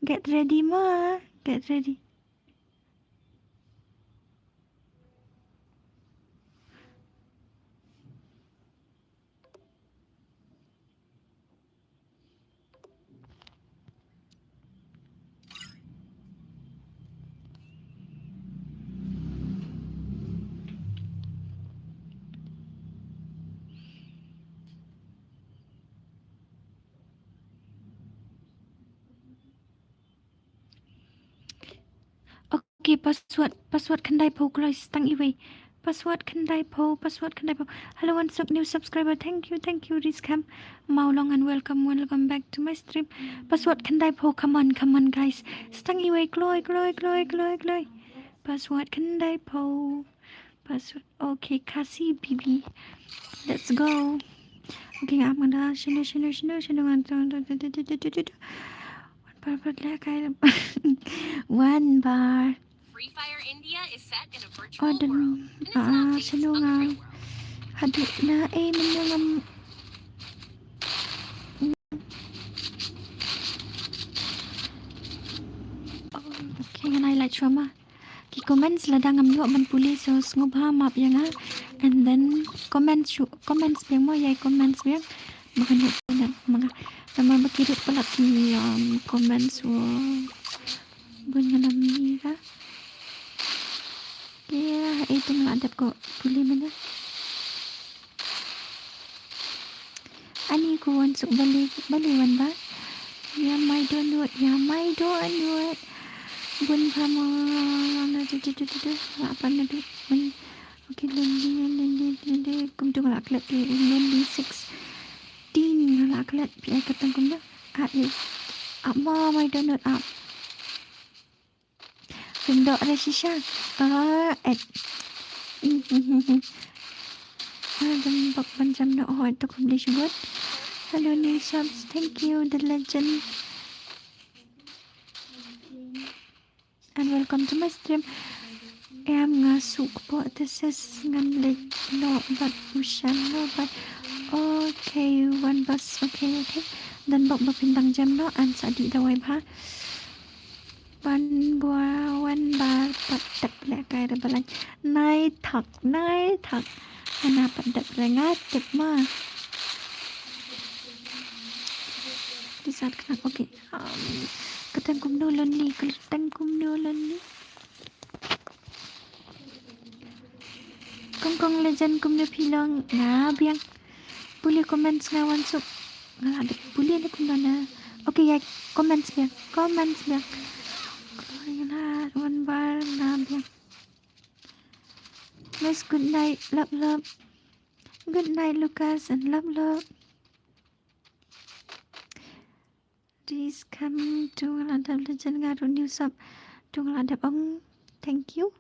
Get ready ma, get ready. Okay, password, password khyndai phew kloi, tang iwei. Password khyndai phew, password khyndai phew. Hello, Wansuk, new subscriber. Thank you, thank you, Rizkam. Mawlong and welcome, welcome back to my stream. Password khyndai phew, come on, come on, guys. Tang iwei, kloi, kloi, kloi, kloi, kloi. Password khyndai phew. Password. Okay, Khasi B B. Let's go. Okay, nga ap nga da. Shano, shano, shano, shano nga da. One bar, bar, bar, lehkai. One bar. Free Fire India is set in a virtual world, and it's not based on the real world. Oh, dan, ah, shano nga. Haduh na, eh, mynno ngam. Oh, okay, ngan highlight shuwa ma. Ki comments lada ngam ïoh ban pule so sngewbha map ïa nga. And then comments shu, comments biang mo, ïai comments biang. Maka ïoh pule ma nga. Namar ba ki rit palat ki, um, comments wa bun nga lam ïa ka. Ïa, eh, tu nga la dep ko pule mynne. Ani ko Wansuk, balei, balei wan ba. Ïa Maidohnud, ïa Maidohnud. Bun bha mo. Na tu tu tu tu tu. La pan na tu. Mani. Okay, lonely, lonely, lonely. Kum tu nga la klet tu. Lonely sixteen nga la klet. Phi ai kyrteng kumno? Ah, ïa. Ah, mo Maidohnud, ah. Pyndoh re shisha. Ah, eh. Ah, dang bok ban jam noh, hooid, to khublei shibun. Hello, new subs, thank you, the legend. And welcome to my stream. Em, nga suk po te ses ngan leit noh bad u shan noh bad. Okay, one bus. Okay, okay. Dang bok ba phin dang jam noh, yn sa dih dawai bha. Wan bua, wan bar, pat dep lehkai re balang. Nai thak, nai thak. Hana pat dep re nga tip ma. Di sat kena, okay. Um, kyrteng kumno Lonely, kyrteng kumno Lonely. Kong kong legend, kumno phi long? Nga biang. Pule comments nga wan suk. Nga la dep pule ne kumno na. Okay, ya, comments biang. Comments biang. Nga la wan bar, nga biang. Miss, good night, love, love. Good night, Lucas, and love, love. Please come to nga la dep legend, nga ruh new sub. To nga la dep ong thank you.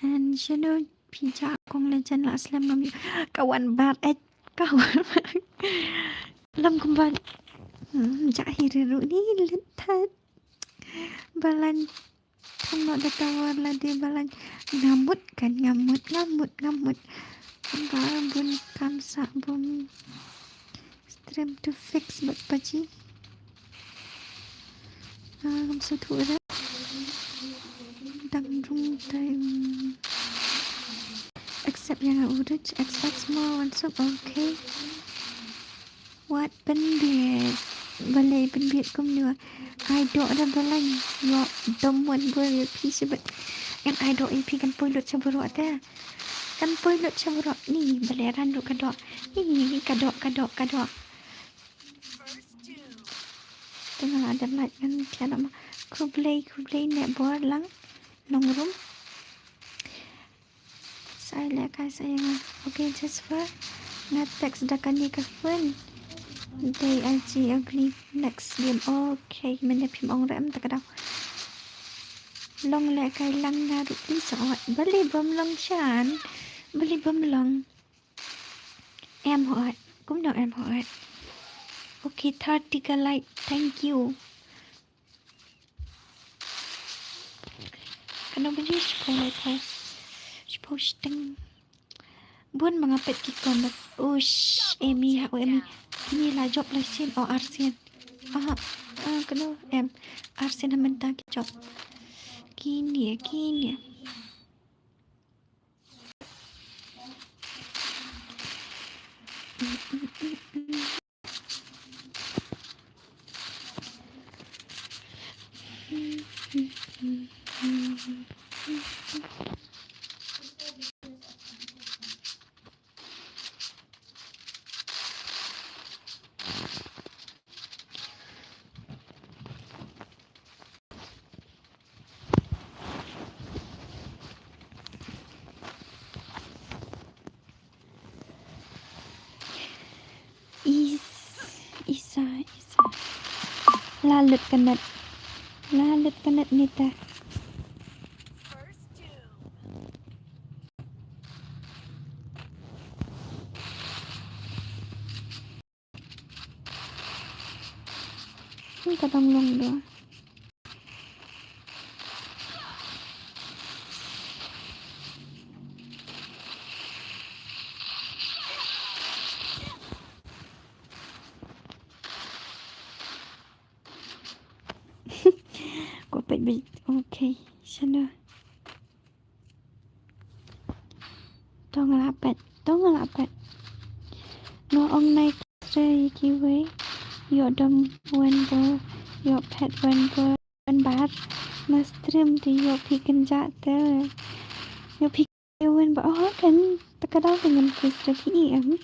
And shano phi jah kong legend, la slem ngam ïoh. Ka wan bar, eh, ka wan bar. Lam kumba. Hmm, jah hi ruh ni lit that. Balang. Thong noh da tower lade balang. Nga mut kan, nga mut, nga mut, nga mut. Ba bun kam sah bun. Stream to fix bad paji. Ah, ngam sngewthuh re. Dang rung time. Accept ïa nga u Rich, X X mo wan suk, okay. Wat pynbieit. Balei pynbieit kumno? Ai doh da balang. Ïoh dom wan bor ïa phi shibit. Ngan ai doh ïa phi, kan poi lut sha baroh te. Kan poi lut sha baroh. Ni balei ran ruh ka doh. Ni ka doh, ka doh, ka doh. Te nga la dep lait ngan thiah noh ma. Khublei, khublei ne bor lang. Nongrum. Sa ai lehkai sa ïa nga. Okay, Jasper. Nga text da kane ka phone. Dei aji ugly next game. Okay, mynne phim ong re em ta ka daw. Long lehkai lang nga ruh please, hooid. Balei bym long shan? Balei bym long? Em hooid. Kumno em hooid? Okay, thirty ka like. Thank you. Kano beli shiphew lai phew. Shiphew shiteng. Bun ma nga peit ki comment. Ush, Emi ha, o Emi. Kine la jop lai sien, o ar sien. Aha, ah, kano em. Ar sien ha mynta ki jop. Kine, kine. Is, isa, isa. La lut ka net. La lut ka net nita. Ni ka dang long da. Ko peit beit. Okay, shano. To nga la peit, to nga la peit. Nga ong nai kre kiwei. Ïoh dom wan bor, ïoh phet wan bor, wan bar. Ma stream te ïoh phi kynjah te. Ïoh phi wan bar, oh kan, ta ka daw te ngam kris te phi em.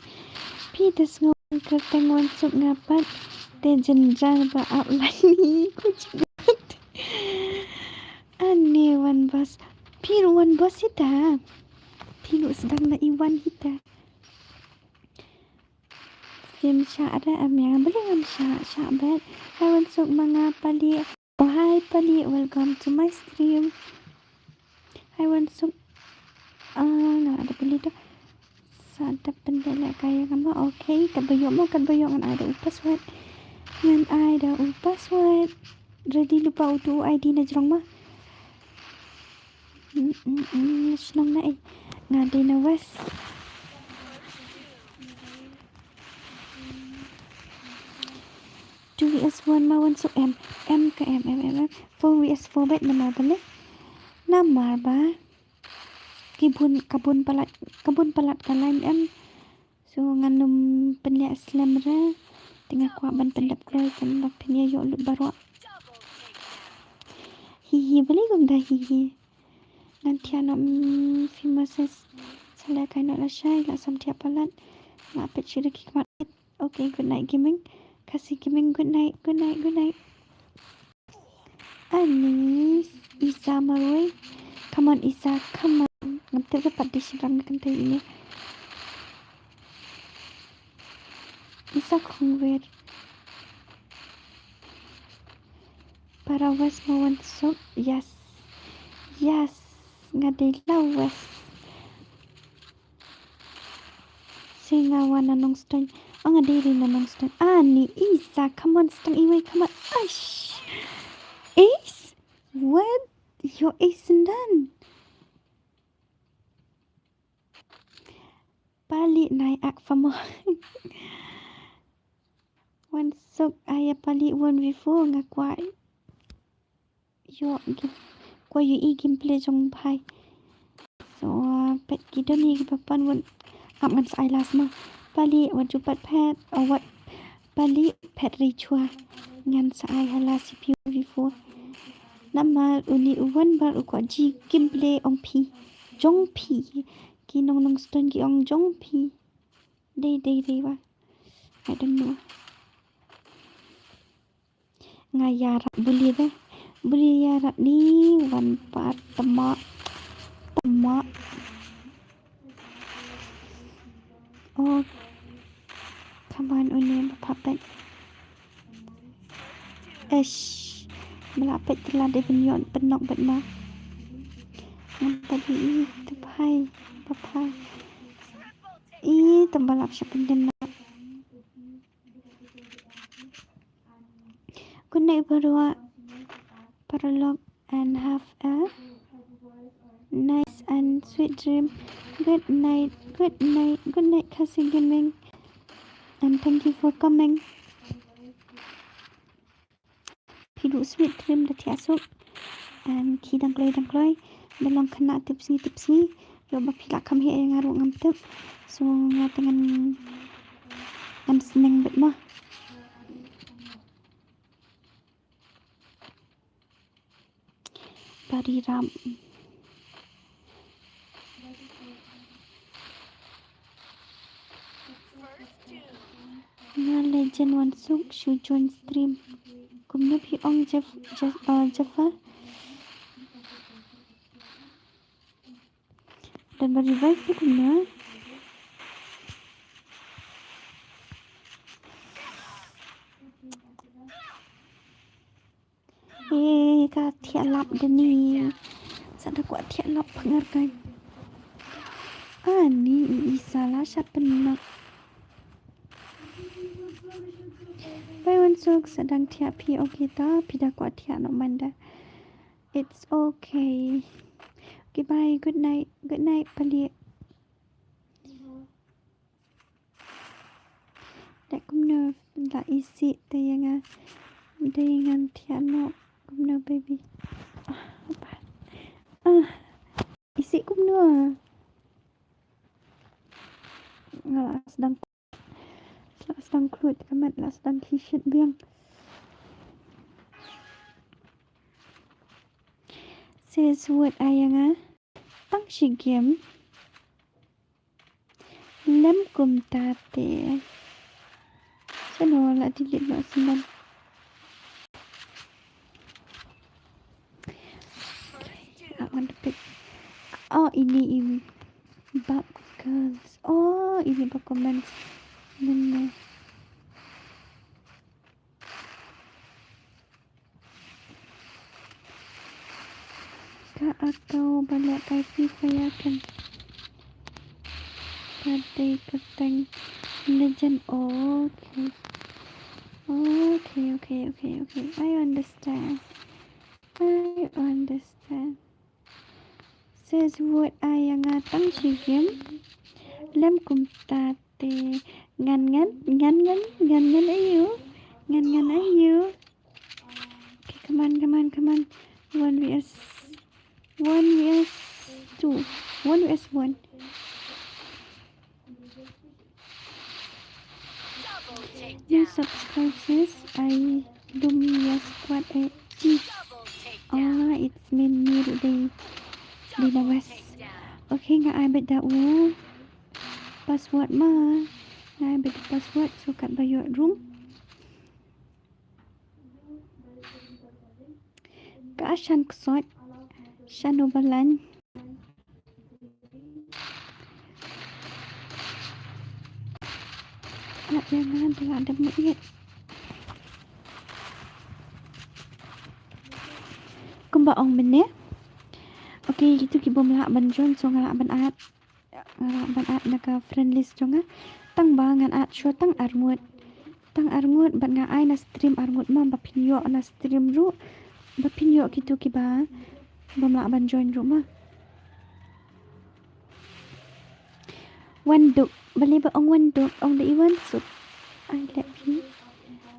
Phi te sngew kyrteng wan suk nga pat. Te jynjar ba ap lani ko jynjar. Ani wan bos. Phi ruh wan bos hi ta. Phi ruh sdang na i wan hi ta. Phim shah re em ïa nga, balei ngam shah, shah bad. Hi wan suk ma nga Pali. Oh hi Pali, welcome to my stream. Hi wan suk. Ah, nga la da pili to. Sa dep pyndep lehkai ïa nga ma. Okay, katba ïoh ma, katba ïoh ngan ai da u password. Ngan ai da u password. Ready lypa utu u I D na jrong ma. Mm, mm, mm, shnong na ei. Nga dei na west. Two V S one ma, wan suk em. Em ka em, em, em, em. Four V S four bad namar ba leh. Namar ba ki bun, ka bun palat, ka bun palat ka line em. So ngan ym pynleh slem re. Te nga kwah ban pyndep kloi kan ba pynïaid lut baroh. Hi hi, balei kum da hi hi. Ngan thiah noh, mm, famous. Sa lehkai noh lashai, la sam thiah palat. La peit shuh da ki khmat. Okay, good night gaming. Khasi gaming, good night, good night, good night. Ani, Isa marwei. Come on, Isa, come on. Ngam tip da pat di shynrang na kynthei ine. Isa khongwer. Para west ma wan suk. Yes. Yes. Nga dei la west. Singa wan na Nongstoiñ. Oh, nga dei ri na Nongstoiñ. Ani, Isa, come on, stang iwei, come on. Aish. Ace? What? Your ace and done. Pali nai ak famo. Wan suk aya pali one v four nga kwah. Ïoh, gim-, kwah ïohi gameplay jong u bhai. So, uh, peit ki don hi kiba pan wan. Ap ngan sa ai last ma. Pali, wat ju pat phet, uh, wat pali phet ri chwa. Ngan sa ai ha last C P U V four. Namar uni u wan bar u kwah ji gameplay ong phi. Jong phi. Ki nong Nongstoiñ ki ong jong phi. Dei, dei, dei wa. I don't know. Nga ïarap buli de. Buli ïarap ni wan pat tama. Tama. Oh. Kaban uni ba papet. Eish. Mala pet tela de ben ïoh pynok bet ma. Ngam pat i tu bhai. Ba bhai. I tymbalap sha pyndem na. Good night, Barua, Paralok, and have a nice and sweet dream. Good night, good night, good night, Khasi Gaming, and thank you for coming. Phi duh sweet dream da thiah suk. And ki dang kloi dang kloi. Da long khynnah tip sngi tip sngi. Ïoh ba phi lah kham heh ïa nga ruh ngam tip. So nga te ngan, ngan sneng bad mo. Bari ram. Nga legend wan suk shu join stream. Kumno phi ong Jeff, Jeff, uh, Jaffa? Dan ba revive tu kumno? Eh, ka thiah lap da ni. Sa da kwah thiah lap pyngar kai. Ani i sala sha pynnak. Bai wan suk sa dang thiah phi, okay ta phi da kwah thiah noh manda. It's okay. Okay, bye. Good night. Good night, Pali. Dei kumno la isih te ïa nga. Dei ngan thiah noh kumno baby. Ah, ba. Ah, isih kumno. Nga la sdang, la sdang khlud ka met, la sdang khishit biang. Sis wut ai ïa nga. Tang shi game. Lem kumta te. Shano la delete noh shen. I want to pick. Oh, ini i Bab Girls. Oh, ini ba comments. Mynne. Ka account ba lehkai Free Fire kan. Birthday kyrteng Legend. Okay. Okay, okay, okay, okay. I understand. I understand. Sis, vote ai ïa nga tang shi game. Lem kumta te. Ngan ngan ngan ngan ngan ngan aïu. Ngan ngan aïu. Okay, come on, come on, come on. One V S one V S two. One V S one. New subscribers, I Lumia squad eh. Chief. Ah, it's me, me today. Dina West. Okay, nga ai bad da u password ma. Nga ai bad da password, so kat ba ïoh room. Ka shan ksot. Shan u balan. Ïa nga da la dep mut ïa. Kumba ong mynne. Okay, kitu ki bym lah ban join, so nga lah ban add. Nga lah ban add na ka friend list jong nga. Tang ba ngan add shuwa tang arngut. Tang arngut bad nga ai na stream arngut ma ba phin ïoh na stream ruh. Ba phin ïoh kitu kiba bym lah ban join ruh ma. Wan duk, balei ba ong wan duk, ong da i wan suk. Ai leh phi.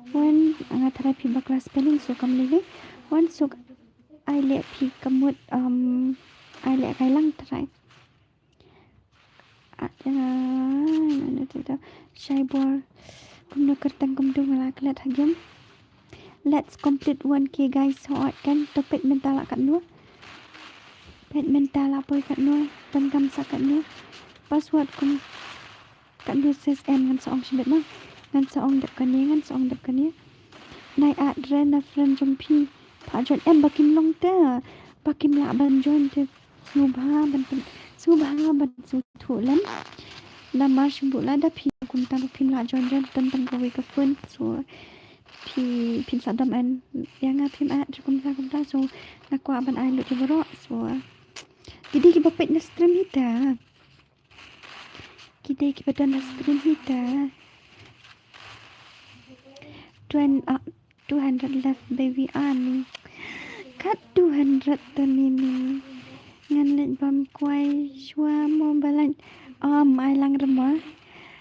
Wan, nga tharai phi bakla spelling, so kam lei lei. Wan suk, ai leh phi ka mut, um, ai leh kai lang tharai. Ah, ya, na, na, na, na. Shai bor. Kumno kyrteng kumno nga la klet ha game. Let's complete one K guys. Hooid kan, to peit mynta la katno. Peit mynta la poi katno. Donkam sa katno. Password kum katno sis em, ngan sa ong shibit ma. Ngan sa ong dep kane, ngan sa ong dep kane. Nai add re na friend jong phi. Pha join em ba kim long te. Ba kim lah ban join te. Sngewbha ban pyn, sngewbha ban sngewthuh lem. Namar shu buh lada phi kumta ba phim lah join, join tang tang kawei ka phone. So phi, phim sa dom en ïa nga phim add kumta kumta. So nga kwah ban ai lut ïa baroh. So ki dei kiba peit na stream hi ta. Ki dei kiba don na stream hi ta. Twen, ah, Two hundred left, baby ani. Kat two hundred tang ine. Ngan leit bam kwai shuwa mo ba leit. Am ai lang rema.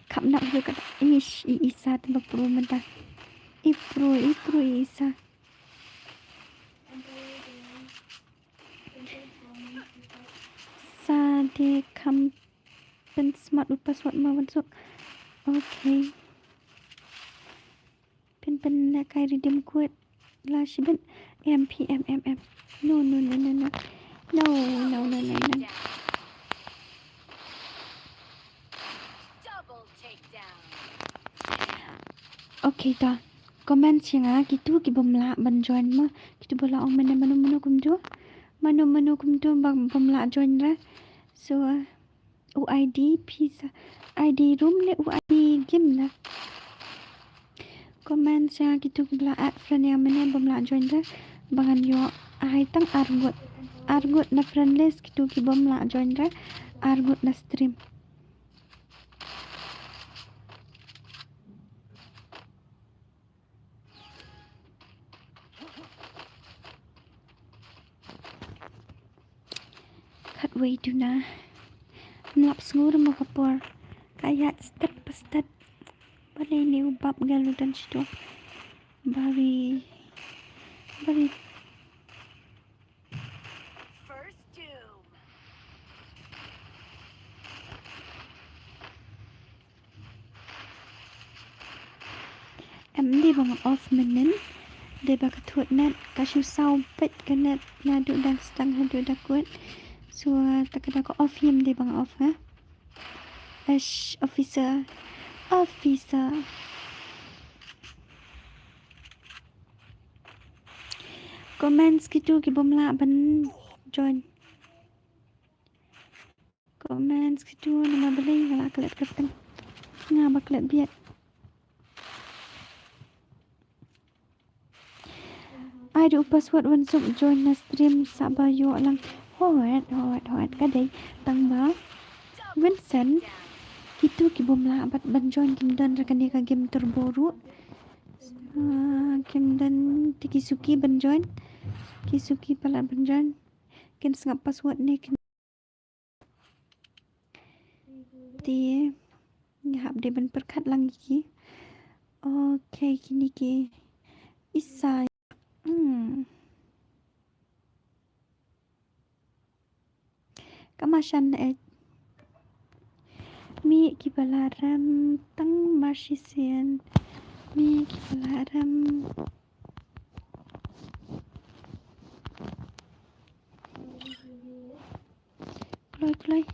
Khap nap ju kat ish i isa te ba pro mynta. I pro, i pro i isa. Sa de kham pynsmat u password ma wan suk. Okay. Pyn, pyn ne kai redeem code la shibit. M P M M M. No, no, no, no, no. No, no, no, no, no. Okay, ta. Comment sha nga, kitu ki bym lah ban join ma. Kitu ba la ong mano mano kumtu. Mano mano kumtu ba bym lah join ra. So, uh, U I D phi sa, I D room ne U I D game na. Comment sha nga kitu kiba la add friend ïa nga mynne bym lah join re. Ba ngan ïoh ai tang arngut. Arngut na friend list kitu ki bym lah join re. Arngut na stream. Khatwei duna. Mlap sngur mo ka por. Ka ïaid stet pa stet. Balei ne u bap nga lu dan shitu. Bari. Bari. Em, dei ba nga off mynnin. Dei ba ka thut net, ka shu saw peit ka net, naduh dang sdang haduh da kut. So, ta ka da ka off ïa em dei ba nga off ha. Ash, officer. Officer. Comments kitu ki bym lah ban join. Comments kitu namar balei nga la klet kyrteng. Nga ba klet biat. Ai da u password wan suk join na stream sa ba ïoh lang. Hooid, hooid, hooid ka dei tang ba Vincent. Kito ki bym lah pat ban join kim don ruh kane ka game turbo ruh. Ah, kim don te ki suki ban join. Ki suki palat ban join. Kin sngap password ne kin. Te ngi hap dei ban pyrkhat lang ïa ki. Okay, kine ki Isai. Hmm. Ka mashan eh. Mih ki ba la rem tang mar shisien. Mih ki ba la rem. Kloi, kloi.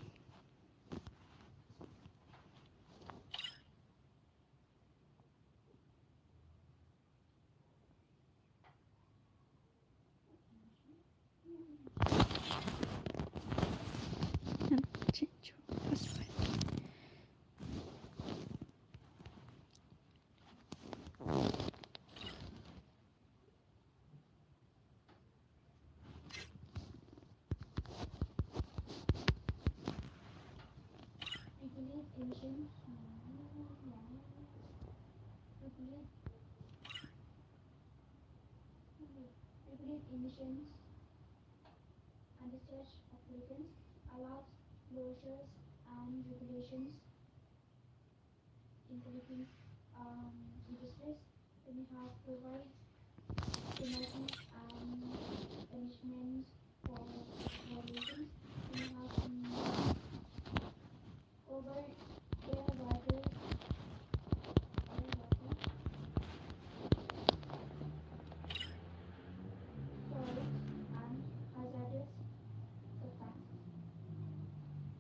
Regulate emissions. Regulate, regulate emissions and discharge of pollutants, allows closures and regulations in Philippines, um, industries. Then you have provide penalties and punishments for violations. Then you have, um, cover air water, air water, soil and hazardous substances.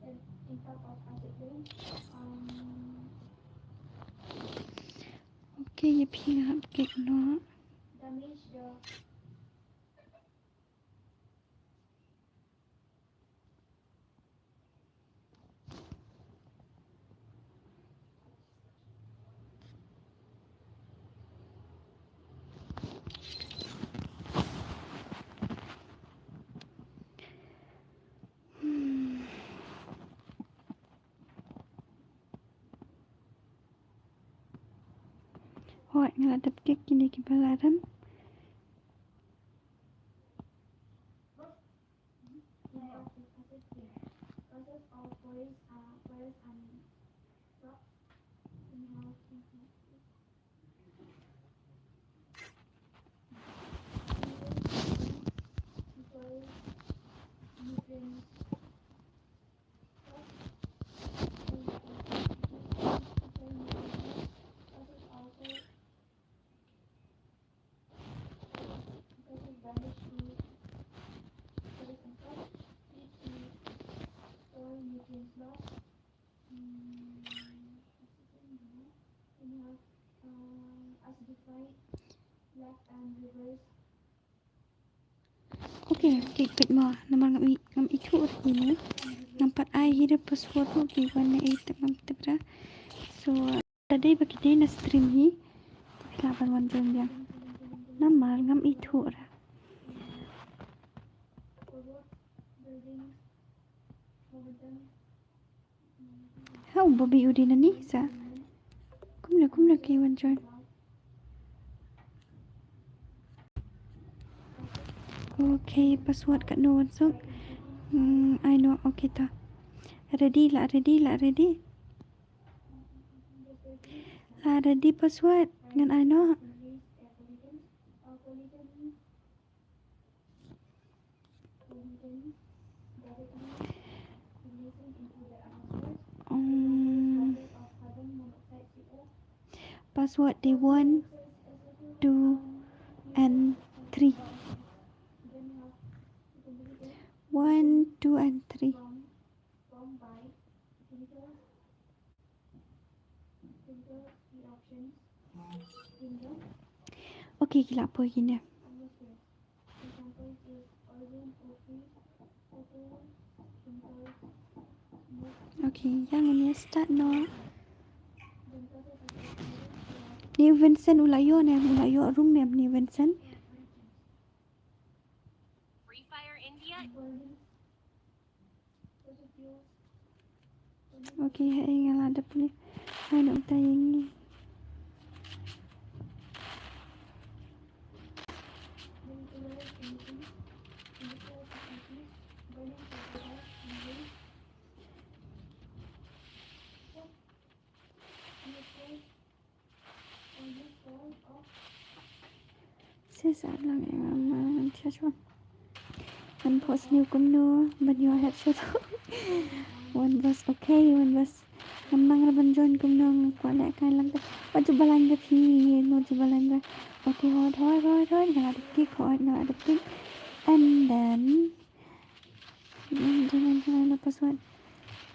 Then impact of acid rain. Um, Okay, ïa phi nga hap kit noh. Damage the Hooid, nga la dep kit kine ki ba la rem. Okay, okay, peit mo, namar ngam i, ngam ithuh ruh ine. Ngam pat ai hi ruh password ruh, ki wan na ei te ngam tip ruh. So, lada dei ba ki dei na stream hi, te phi lah ban wan join biang. Namar ngam ithuh ruh. Hau, Bobby u dei nani sa. Kumno, kumno ki wan join. Okay, password katno wan suk. Hmm, ai noh, okay ta. Ready, la ready, la ready. La ready password, ngan ai noh. Um, password dei one, two, and three. One, two, and three. Okay, ki la poi kine. Okay, ïa ngin ïa start noh. Ni Vincent u la ïoh ne, u la ïoh rung ne, ni Vincent. Free Fire India. Okay, hei nga la dep ni. Hai no ta ïa ngi. Sis at lang ïa nga ma ngan check one. Ngan post new kumno ban ïoh headshot. One bus, okay, one bus. Ngam nang ra ban join kumno nga kwah leh kai lang te. Wat ju balang da phi, no ju balang da. Okay, hot hot hot hot, nga la dep kick, hot nga la dep kick. And then Jangan jangan lepas wat.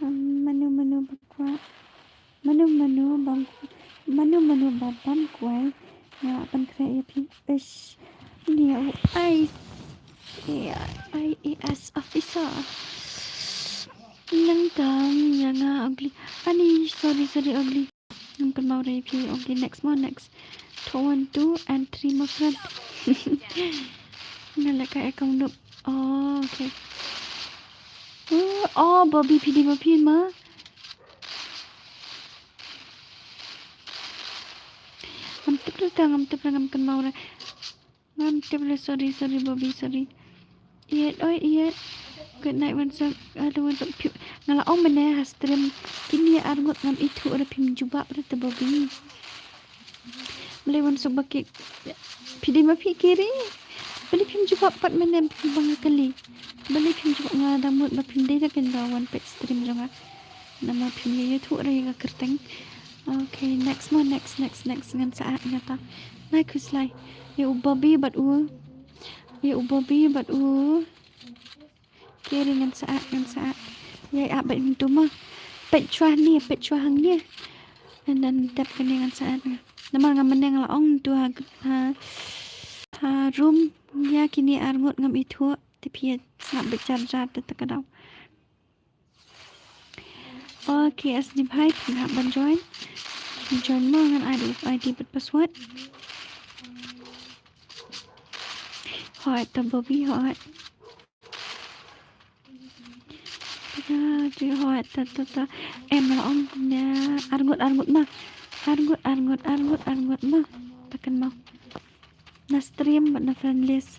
Manu manu bakwa. Manu manu bam. Manu manu babam kwai. Nga pan kre ya phi. Ish. Ni ya u ice. Ya I A S officer. Nang kam ya nga ugly. Ani sorry sorry ugly. Ngam kynmaw re phi. Okay, next mo, next. Two, one, two and three mo friend. Nga leh ka account noob. Oh, okay. Oh, oh, Bobby phi dei ma phi ma. Ngam tip re ta, ngam tip re, ngam kynmaw re. Ngam tip re, sorry, sorry, Bobby, sorry. Iyet, oi, iyet. Good night, Wansok. Hello, Wansok. Phi, nga la ong mynne ha stream. Kine arngut ngam ithuh re phim jubab re te Bobby. Balei Wansok ba ki. Phi dei ma phi kiri. Balei phim jubab pat mynne phi ba nga kali. Balei phim jubab nga dang mut ba phim dei da kane ka wan peit stream jong nga. Namar phim ïa ïathuh re ïa ka kyrteng. Okay, next mo, next, next, next. Ngan sa ah, ngan ta. Nai khuslai. Ïa u Bobby bad u. Ïa u Bobby bad u. Kiri ngan sa ah, ngan sa ah. Ïa ah bad mynta mo. Peit shuwa hangne, peit shuwa hangne. And then tap kane ngan sa ah. Namar nga mynne nga la ong tu ha, ha, ha room. Ïa kine arngut ngam ithuh. Te phi ïa sngap beit jar jar te ta ka daw. Okay, S D bhai, phi hap ban join. Join mo ngan ai da u I D bad password. Hooid, ta Bobby, hooid. Ta, ta, hooid, ta, ta, ta. Em la ong ne, arngut, arngut ma. Arngut, arngut, arngut, arngut ma. Ta kynmaw. Na stream bad na friend list.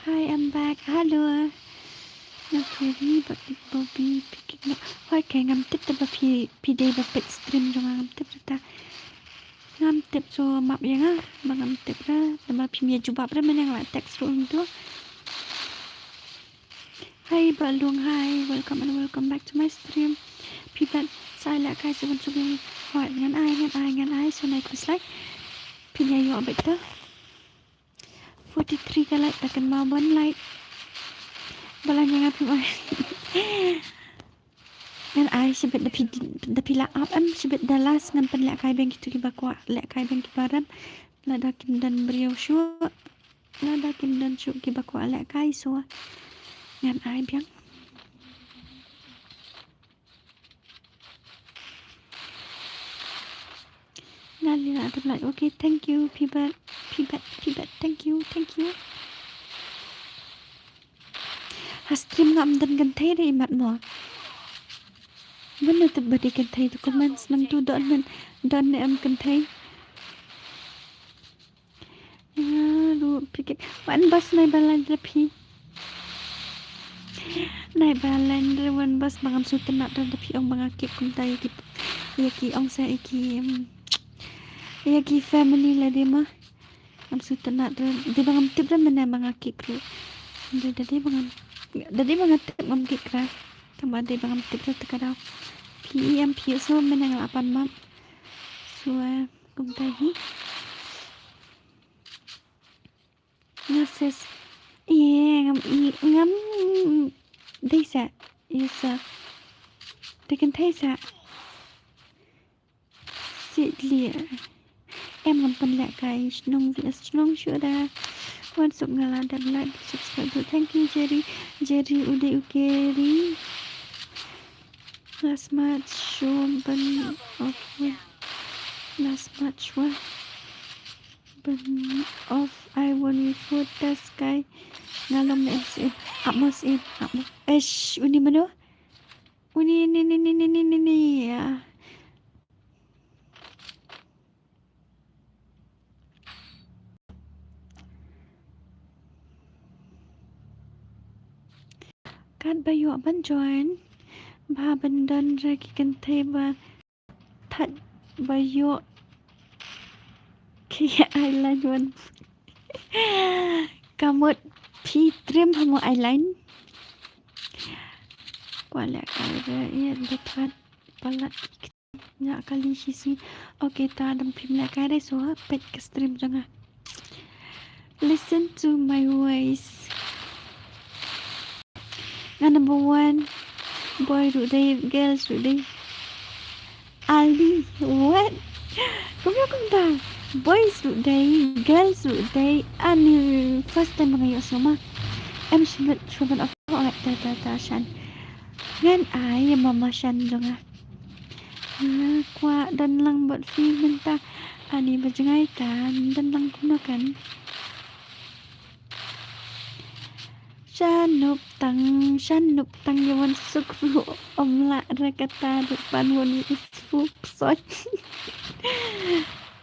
Hi, I'm back. Hello. Na Kiri bad Bobby picking up. Hooid, kai ngam tip te ba phi, phi dei ba peit stream jong nga, ngam tip te ta. Ngam tip, so map ïa nga ba ngam tip re. Namar phim ïa jubab re mynne nga la text ruh hangto. Hi Bah Lung, hi, welcome and welcome back to my stream. Phi bad sa ai lehkai sa ban suk ïa ngi. Hooid, ngan ai, ngan ai, ngan ai, sa nai khuslai. Phin ïa ïoh beit te. Forty-three ka like, ta kynmaw ban like. Ba la ïa nga phim ai. Ngan ai shibit da phi, da phi la ap em, shibit da last ngan pynlehkai biang kito kiba kwah lehkai biang kiba rem. Lada kim don briew shuh. Lada kim don shuh kiba kwah lehkai, so ngan ai biang. Nga li la dep like. Okay, thank you, Pibet, Pibet, Pibet. Thank you, thank you. Ha stream ngam don kynthei re imat mo. Mano tip ba dei kynthei to comments nangtu, don ne, don ne em kynthei. Nga ruh phi kit. Wan bas nai ba line re phi. Nai ba line re wan bas ba ngam sngewtynnat re da phi ong ba nga kit kumta ïa ki, ïa ki ong sa ïa ki, em, ïa ki family lade ma. Ngam sngewtynnat re. Dei ba ngam tip re mynne ba nga kit ruh. Dei, dei ba ngam, dei ba nga tip ngam kit re. Tang ba dei ba ngam tip re te ka daw. Phi em phi so mynne nga la pan map. So, eh, kumta hi. Nga ses. Ie, ngam i, ngam dei sa. Ie sa. Dei kynthei sa. Sit lia. Em ngam pynlehkai, shnong vi shnong shuh da. Wan suk nga la dep like, subscribe. Thank you, Jerry. Jerry u dei u Kerry. Last match show ban off win. Last match wa. Pyn off ai one v four test kai. Nga long ne M C N. Ap mo sien, ap mo. Eish, uni mano? Uni, ni, ni, ni, ni, ni, ni, ni, ya. Kat ba ïoh ban join, ba ban don re ki kynthei ba thait ba ïoh ki ai line wan. Ka mut phi trim ha mo ai line. Kwah leh kai re ïa ba thait palat ki kti nya kali shi sngi. Okay, ta dang phim leh kai re so ha peit ka stream jong nga. Listen to my voice. Nga number one. Boy ruh dei, girls ruh dei. Ali, what? Kumno kumta? Boys ruh dei, girls ruh dei. Ani first time ba nga ïohsngew ma. Em shibit shibit of ta ta ta shan. Ngan ai mama shan jong nga. Nga kwah don lang bad phi mynta. Ani ba jngai ta don lang kumno kan. Shan nup tang, shan nup tang ïa wan suk ruh ym lah re kata ruh pan wan ïa suk sot.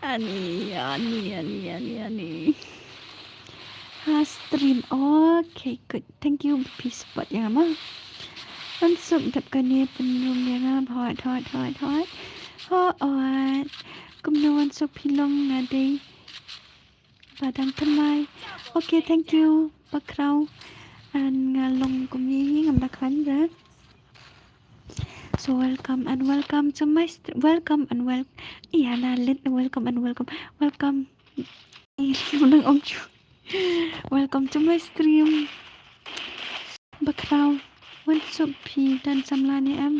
Ani, ani, ani, ani, ani. Ha stream. Okay, good. Thank you. Phi support ïa nga ma. Wan suk dep kane pynrung ïa nga. Hot, hot, hot, hot. Hot. Kumno wan suk phi long nga dei. Ba dang thymmai. Okay, thank you. Bakhraw. An nga long kumne hi ngam da khan ra. So welcome and welcome to my stream. Welcome and wel-, iya na lit welcome and welcome. Welcome. Nang ong chu. Welcome to my stream. Bakhraw. Wan suk phi don samla ne em?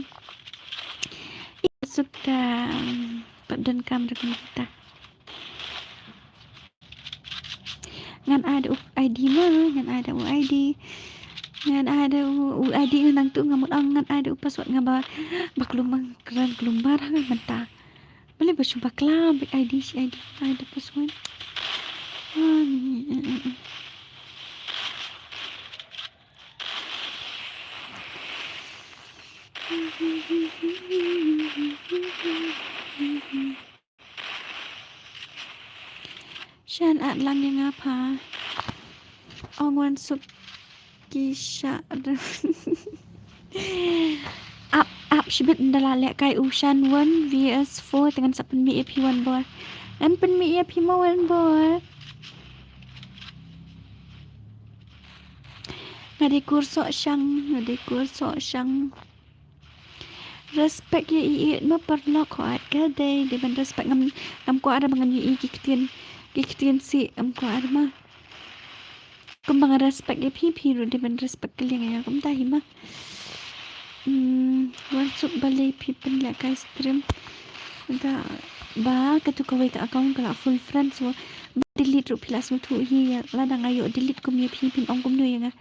Wan suk da, um, pat don kam da kumta. Ngan ai da u I D ma, ngan ai da u I D. Ngan ai da u, u I D ngan nang tu nga mut ong ngan ai da u password nga ba, ba klum mang kren klum bar ha mynta. Bale ba shu bakla ba I D shi I D ai da password. Ah, ni, eh, eh, eh. Shan at lang ïa nga pha. Ong wan suk ki sha. Ap, ap shibit nda la leh kai u shan one versus four te ngan sa pynmih ïa phi wan bor. Ngan pynmih ïa phi ma wan bor. Nga dei kur soh shang, nga dei kur soh shang. Respect ïa i ïeit ma paralok, hooid ka dei, dei ban respect. Ngam, ngam kwah re ba ngan ïohi ki ktien, ki ktien sih, ngam kwah re ma. Kumba nga respect ïa phi, phi ruh dei ban respect kylliang ïa nga kumta hi ma. Hmm, wan suk balei phi pynleh kai stream. Da ba katu kawei ka account ka la full friends wa. Ba delete ruh phi la sngewthuh hi ïa, lada nga ïoh delete kum ïa phi phin ong kumno ïa nga.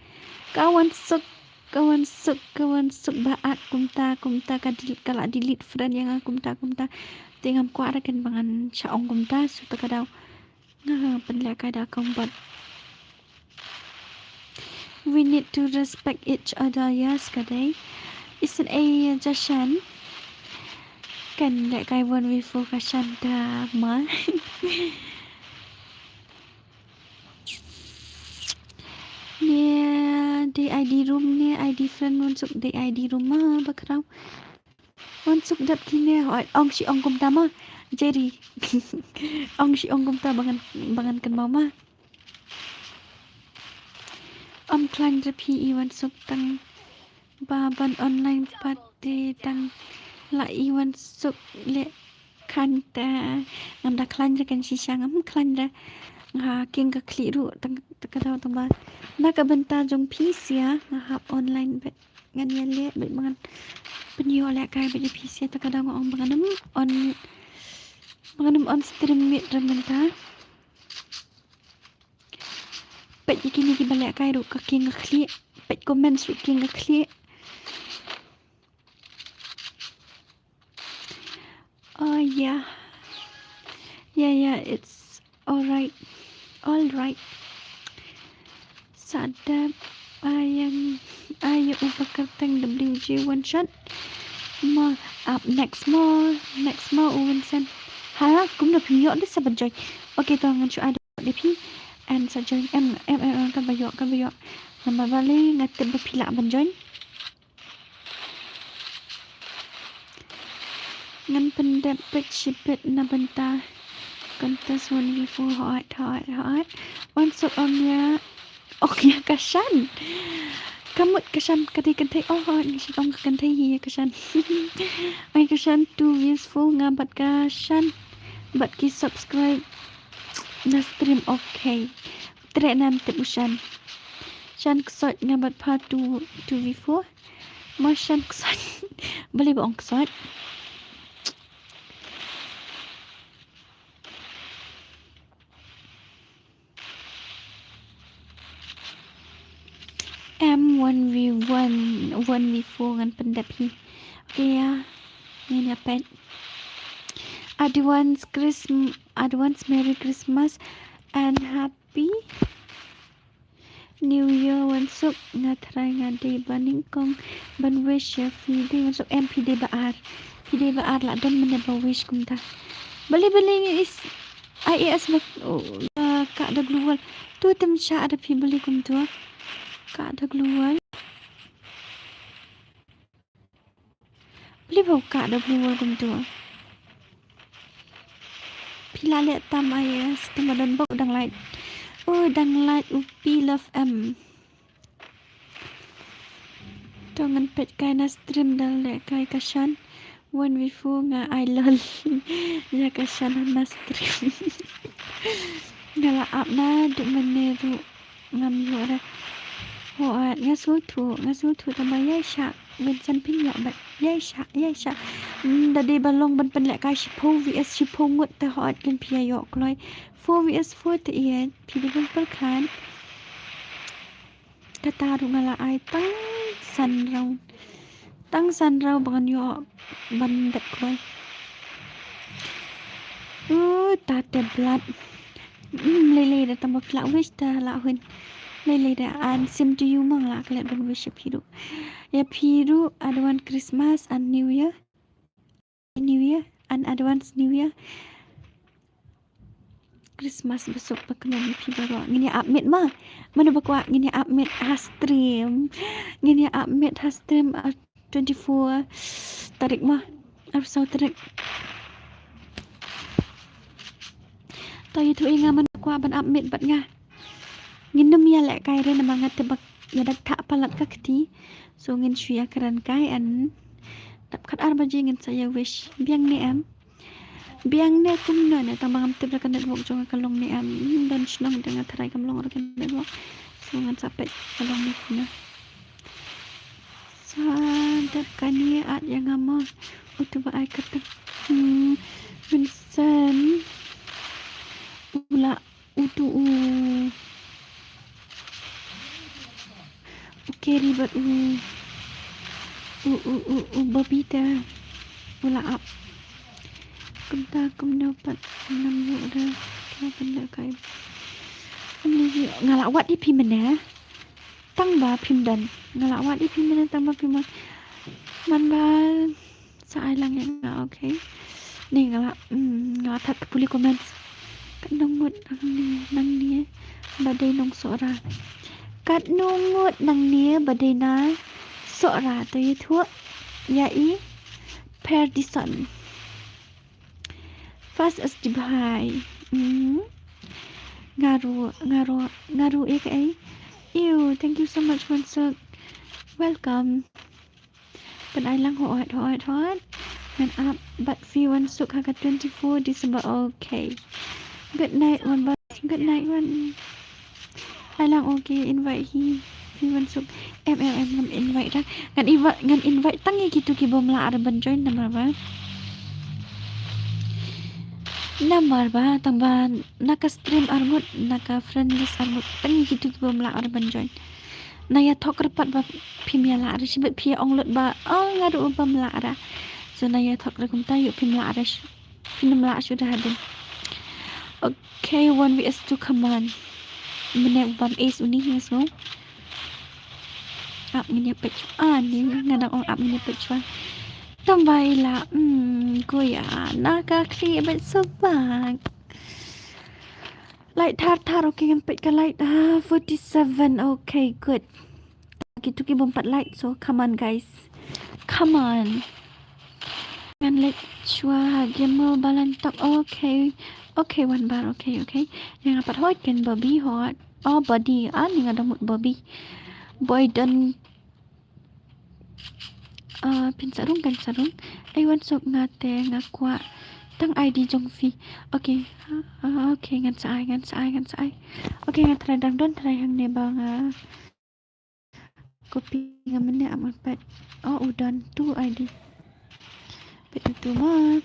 Ka wan suk Ka wan suk, ka wan suk ba ak kumta, kumta ka delete, ka la delete friend ïa nga kumta, kumta. Te ngam kwah re ken ba ngan shah ong kumta, so ta ka daw. Nga pynleh kai da account bot. We need to respect each other, yes, ka dei. Isn't a Jashan? Kan leh kai one v four ka shan da ma. Ne dei I D room ne I D friend wan suk dei I D room ma bakhraw. Wan suk dap kine ong shi ong kumta ma Jerry. Ong shi ong kumta ba ngan, ba ngan kynmaw ma. Ym khlaiñ re phi i wan suk tang ba ban online pat te dang la i wan suk leh khan ta. Ngam da khlaiñ re kan shisha ngam khlaiñ re. Nga kieng ka khlieh ruh tang, ta ka daw tang ba na ka bynta jong phi sia nga hap online bad ngan ïaleh bad ba ngan pynïoh leh kai bad ïa phi sia ta ka daw nga ong ba ngan ym on, ba ngan ym on stream miet re mynta. Peit ïa kine kiba leh kai ruh ka kieng ka khlieh. Peit comments ruh kieng ka khlieh. Oh yeah. Yeah, yeah, it's alright. All right. Sa dep, ai ïa, ai ïa u ba kyrteng W J one shot. Ma ap next mo, next mo u Vincent. Ha, kumno phi ïoh de sa ban join. Okay, to ngan shu ai da phi. And sa join em, em, em, em, kan ba ïoh, kan ba ïoh. Namar balei nga tip ba phi lah ban join. Ngan pyndep peit shibit na bynta contest one v four. Hooid, hooid, hooid. Wan suk ong ïa, ong ïa ka Shan. Ka mut ka Shan ka dei kynthei. Oh, hooid, nga shu ong ka kynthei hi ïa ka Shan. Ai ka Shan two vs four nga bad ka Shan. Bad ki subscribe na stream, okay. Treh nam tip u Shan. Shan ksoit nga bad pha two, two v four. Ma Shan ksoit. Balei ba ong ksoit. Em one v one, one v four ngan pyndep hi. Okay ïa. Ngin ïa peit. Advance Christmas, advance Merry Christmas and Happy New Year. Wan suk nga trai nga dei ba nyngkong ban wish ïa phi dei. Wan suk em phi dei ba ar. Phi dei ba ar lah don mynne ba wish kumta. Balei balei ngi is I A S ba, oh, ba kah da global. Tu tem sha ada phi balei kumtu. Kah da global. Balei ba u kah da global kumtu. Phi la leh tam ai, eh, stem ba don bok dang lait. Oh, dang lait u P Love M. To ngan peit kai na stream da leh kai ka Shan. One v four nga ai lol. Ïa ka Shan na stream. Nga la ap na duk mynne ruh. Ngam ïoh re. Hooid, nga sngewthuh, nga sngewthuh tang ba ïai shah. Vincent phin ïoh bad ïai shah, ïai shah. Mm, da dei ba long ban pynlehkai shiphew vs shiphew ngut te hooid kin phi ïa ïoh kloi. Four vs four te ïeit, phi dei ban pyrkhat. Kata ruh nga la ai tang san round. Tang san round ba ngan ïoh ban dep kloi. Uh, ta te blat. Hmm, lei lei da tang ba phi lah wish ta lah hun. Lei lei da and same to you ma nga lah klet ban wish ïa phi ruh. Ïa phi ruh advance Christmas and New Year. New Year and advance New Year. Christmas ba suk ba kmen ïa phi baroh. Ngin ïa ap miet ma. Mano ba kwah ngin ïa ap miet ha stream. Ngin ïa ap miet ha stream, ah, twenty-four tarik ma. Arphew saw tarik. To ïathuh ïa nga mano ba kwah ban ap miet bad nga. Ngin nym ïa lehkai re namar nga tip ba ïa dap thah palat ka kti. So ngin shu ïa kren kai and dap khatar baje ngin sa ïa wish. Biang ne em? Biang ne kumno ne, tang ba ngam tip re ka network jong nga ka long ne em. Hmm, don shnong te nga tharai kam long re ka network. So ngan sa peit ka long ne kumno. Sa dep kane ïa at ïa nga ma. Utu ba ai kyrteng. Hmm, Vincent. U la Utu u, u Kerry bad u, u, u, u, u Bobby te u la ap. Kumta kumno pat ngam ïoh da ka ban lehkai. Nga la wad ïa phi mynne. Tang ba phim don. Nga la wad ïa phi mynne tang ba phim don. Man ba Sa ai lang ïa nga, okay. Ni nga la, mm, nga la thad ka pule comments. Katno ngut nangne, nangne ba dei nong Sohra. Katno ngut nangne ba dei na Sohra, to ïathuh ïa i Perdison. First is Dubai. Mm. Nga ruh, nga ruh, nga ruh ïa kaei. Ew, thank you so much, Wansuk. Welcome. Pynai lang hooid, hooid, hooid. Ngan ap bad phi Wansuk ha ka twenty-four December. Okay. Good night, Wan Bas. Good night, Wan. Ai lang, okay, invite hi. Phi Wansuk. Em, em, em, ngam invite ra. Ngan invite, ngan invite tang ïa kitu ki bym lah re ban join namar ba. Namar ba, tang ba, na ka stream arngut, na ka friend list arngut, tang ïa kitu ki bym lah re ban join. Na ïa thok re pat ba phim ïa lah re, shibit phi ong lut ba, oh, nga ruh bym lah re. So na ïa thok re kumta ïoh phim lah re, phin ym lah shuh da hadien. Okay, one versus two, come on. Mynne u bam ace uni hi so. Ap ngin ïa peit shuwa ni, nga dang ong ap ngin ïa peit shuwa. Tang bai la, hmm, ko ïa na ka khlieh beit sa bak. Light thar thar, okay, ngan peit ka light. Ah, forty-seven, okay, good. Kitu ki bym pat light, so come on, guys. Come on. Ngan leit shuwa ha game mo balan tok. Okay. Okay, wan bar. Okay, okay. Ïa nga pat hot ken Bobby hot. Oh, Body. Ah, ni nga dang mut Bobby. Boy don. Ah, phin sarung kan sarung. Ai wan sok nga te nga kwah tang I D jong phi. Okay. Ah, okay, ngan sa ai, ngan sa ai, ngan sa ai. Okay, nga trai dang don trai hangne ba nga copy nga mynne ap ngan peit. Oh, u don tu I D. Peit utu ma.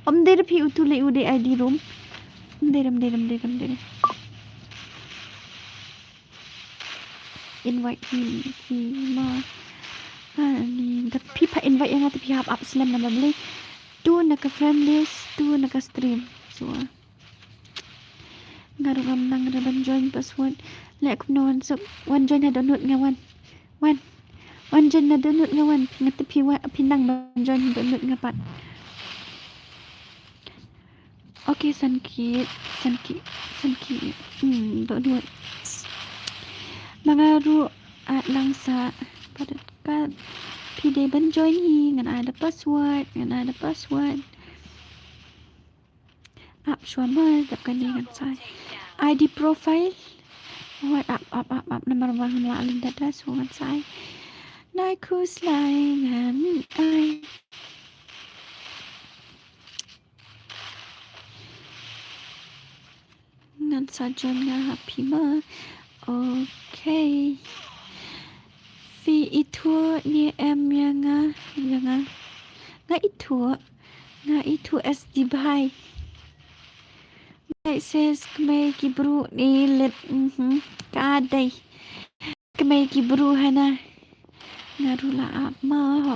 Ym dei da phi utu lei u dei I D room. Ym dei, ym dei, ym dei, ym dei. Invite him phi ma. Ani da phi pha invite ïa nga te phi hap ap slem namar balei. Tu na ka friend list, tu na ka stream. So nga ruh ngam nang re ban join password. Leh kumno wan suk wan join ha dohnud nga wan. Wan. Wan join ha dohnud nga wan. Phi nga te phi wa phi nang ban join ha dohnud nga pat. Okay, san ki, san ki, san ki. Hmm, dohnud. Ma nga ruh at lang sa. Padat kat. Phi dei ban join hi, ngan ai da password, ngan ai da password. Ap shuwa ma, dap kane ngan sa ai. I D profile. Wat ap, ap, ap, ap, namar ba ngam lah lyndet da, so ngan sa ai. Nai khuslai ngan ai. Ngan sa join nga ha phi ma. Okay. Phi ithuh ne em ïa nga, ïa nga. Nga ithuh. Nga ithuh S D bhai. Bhai says kmie ki briew ne lit, mhm. Ka dei. Kmie ki briew hana. Nga ruh la ap ma ho.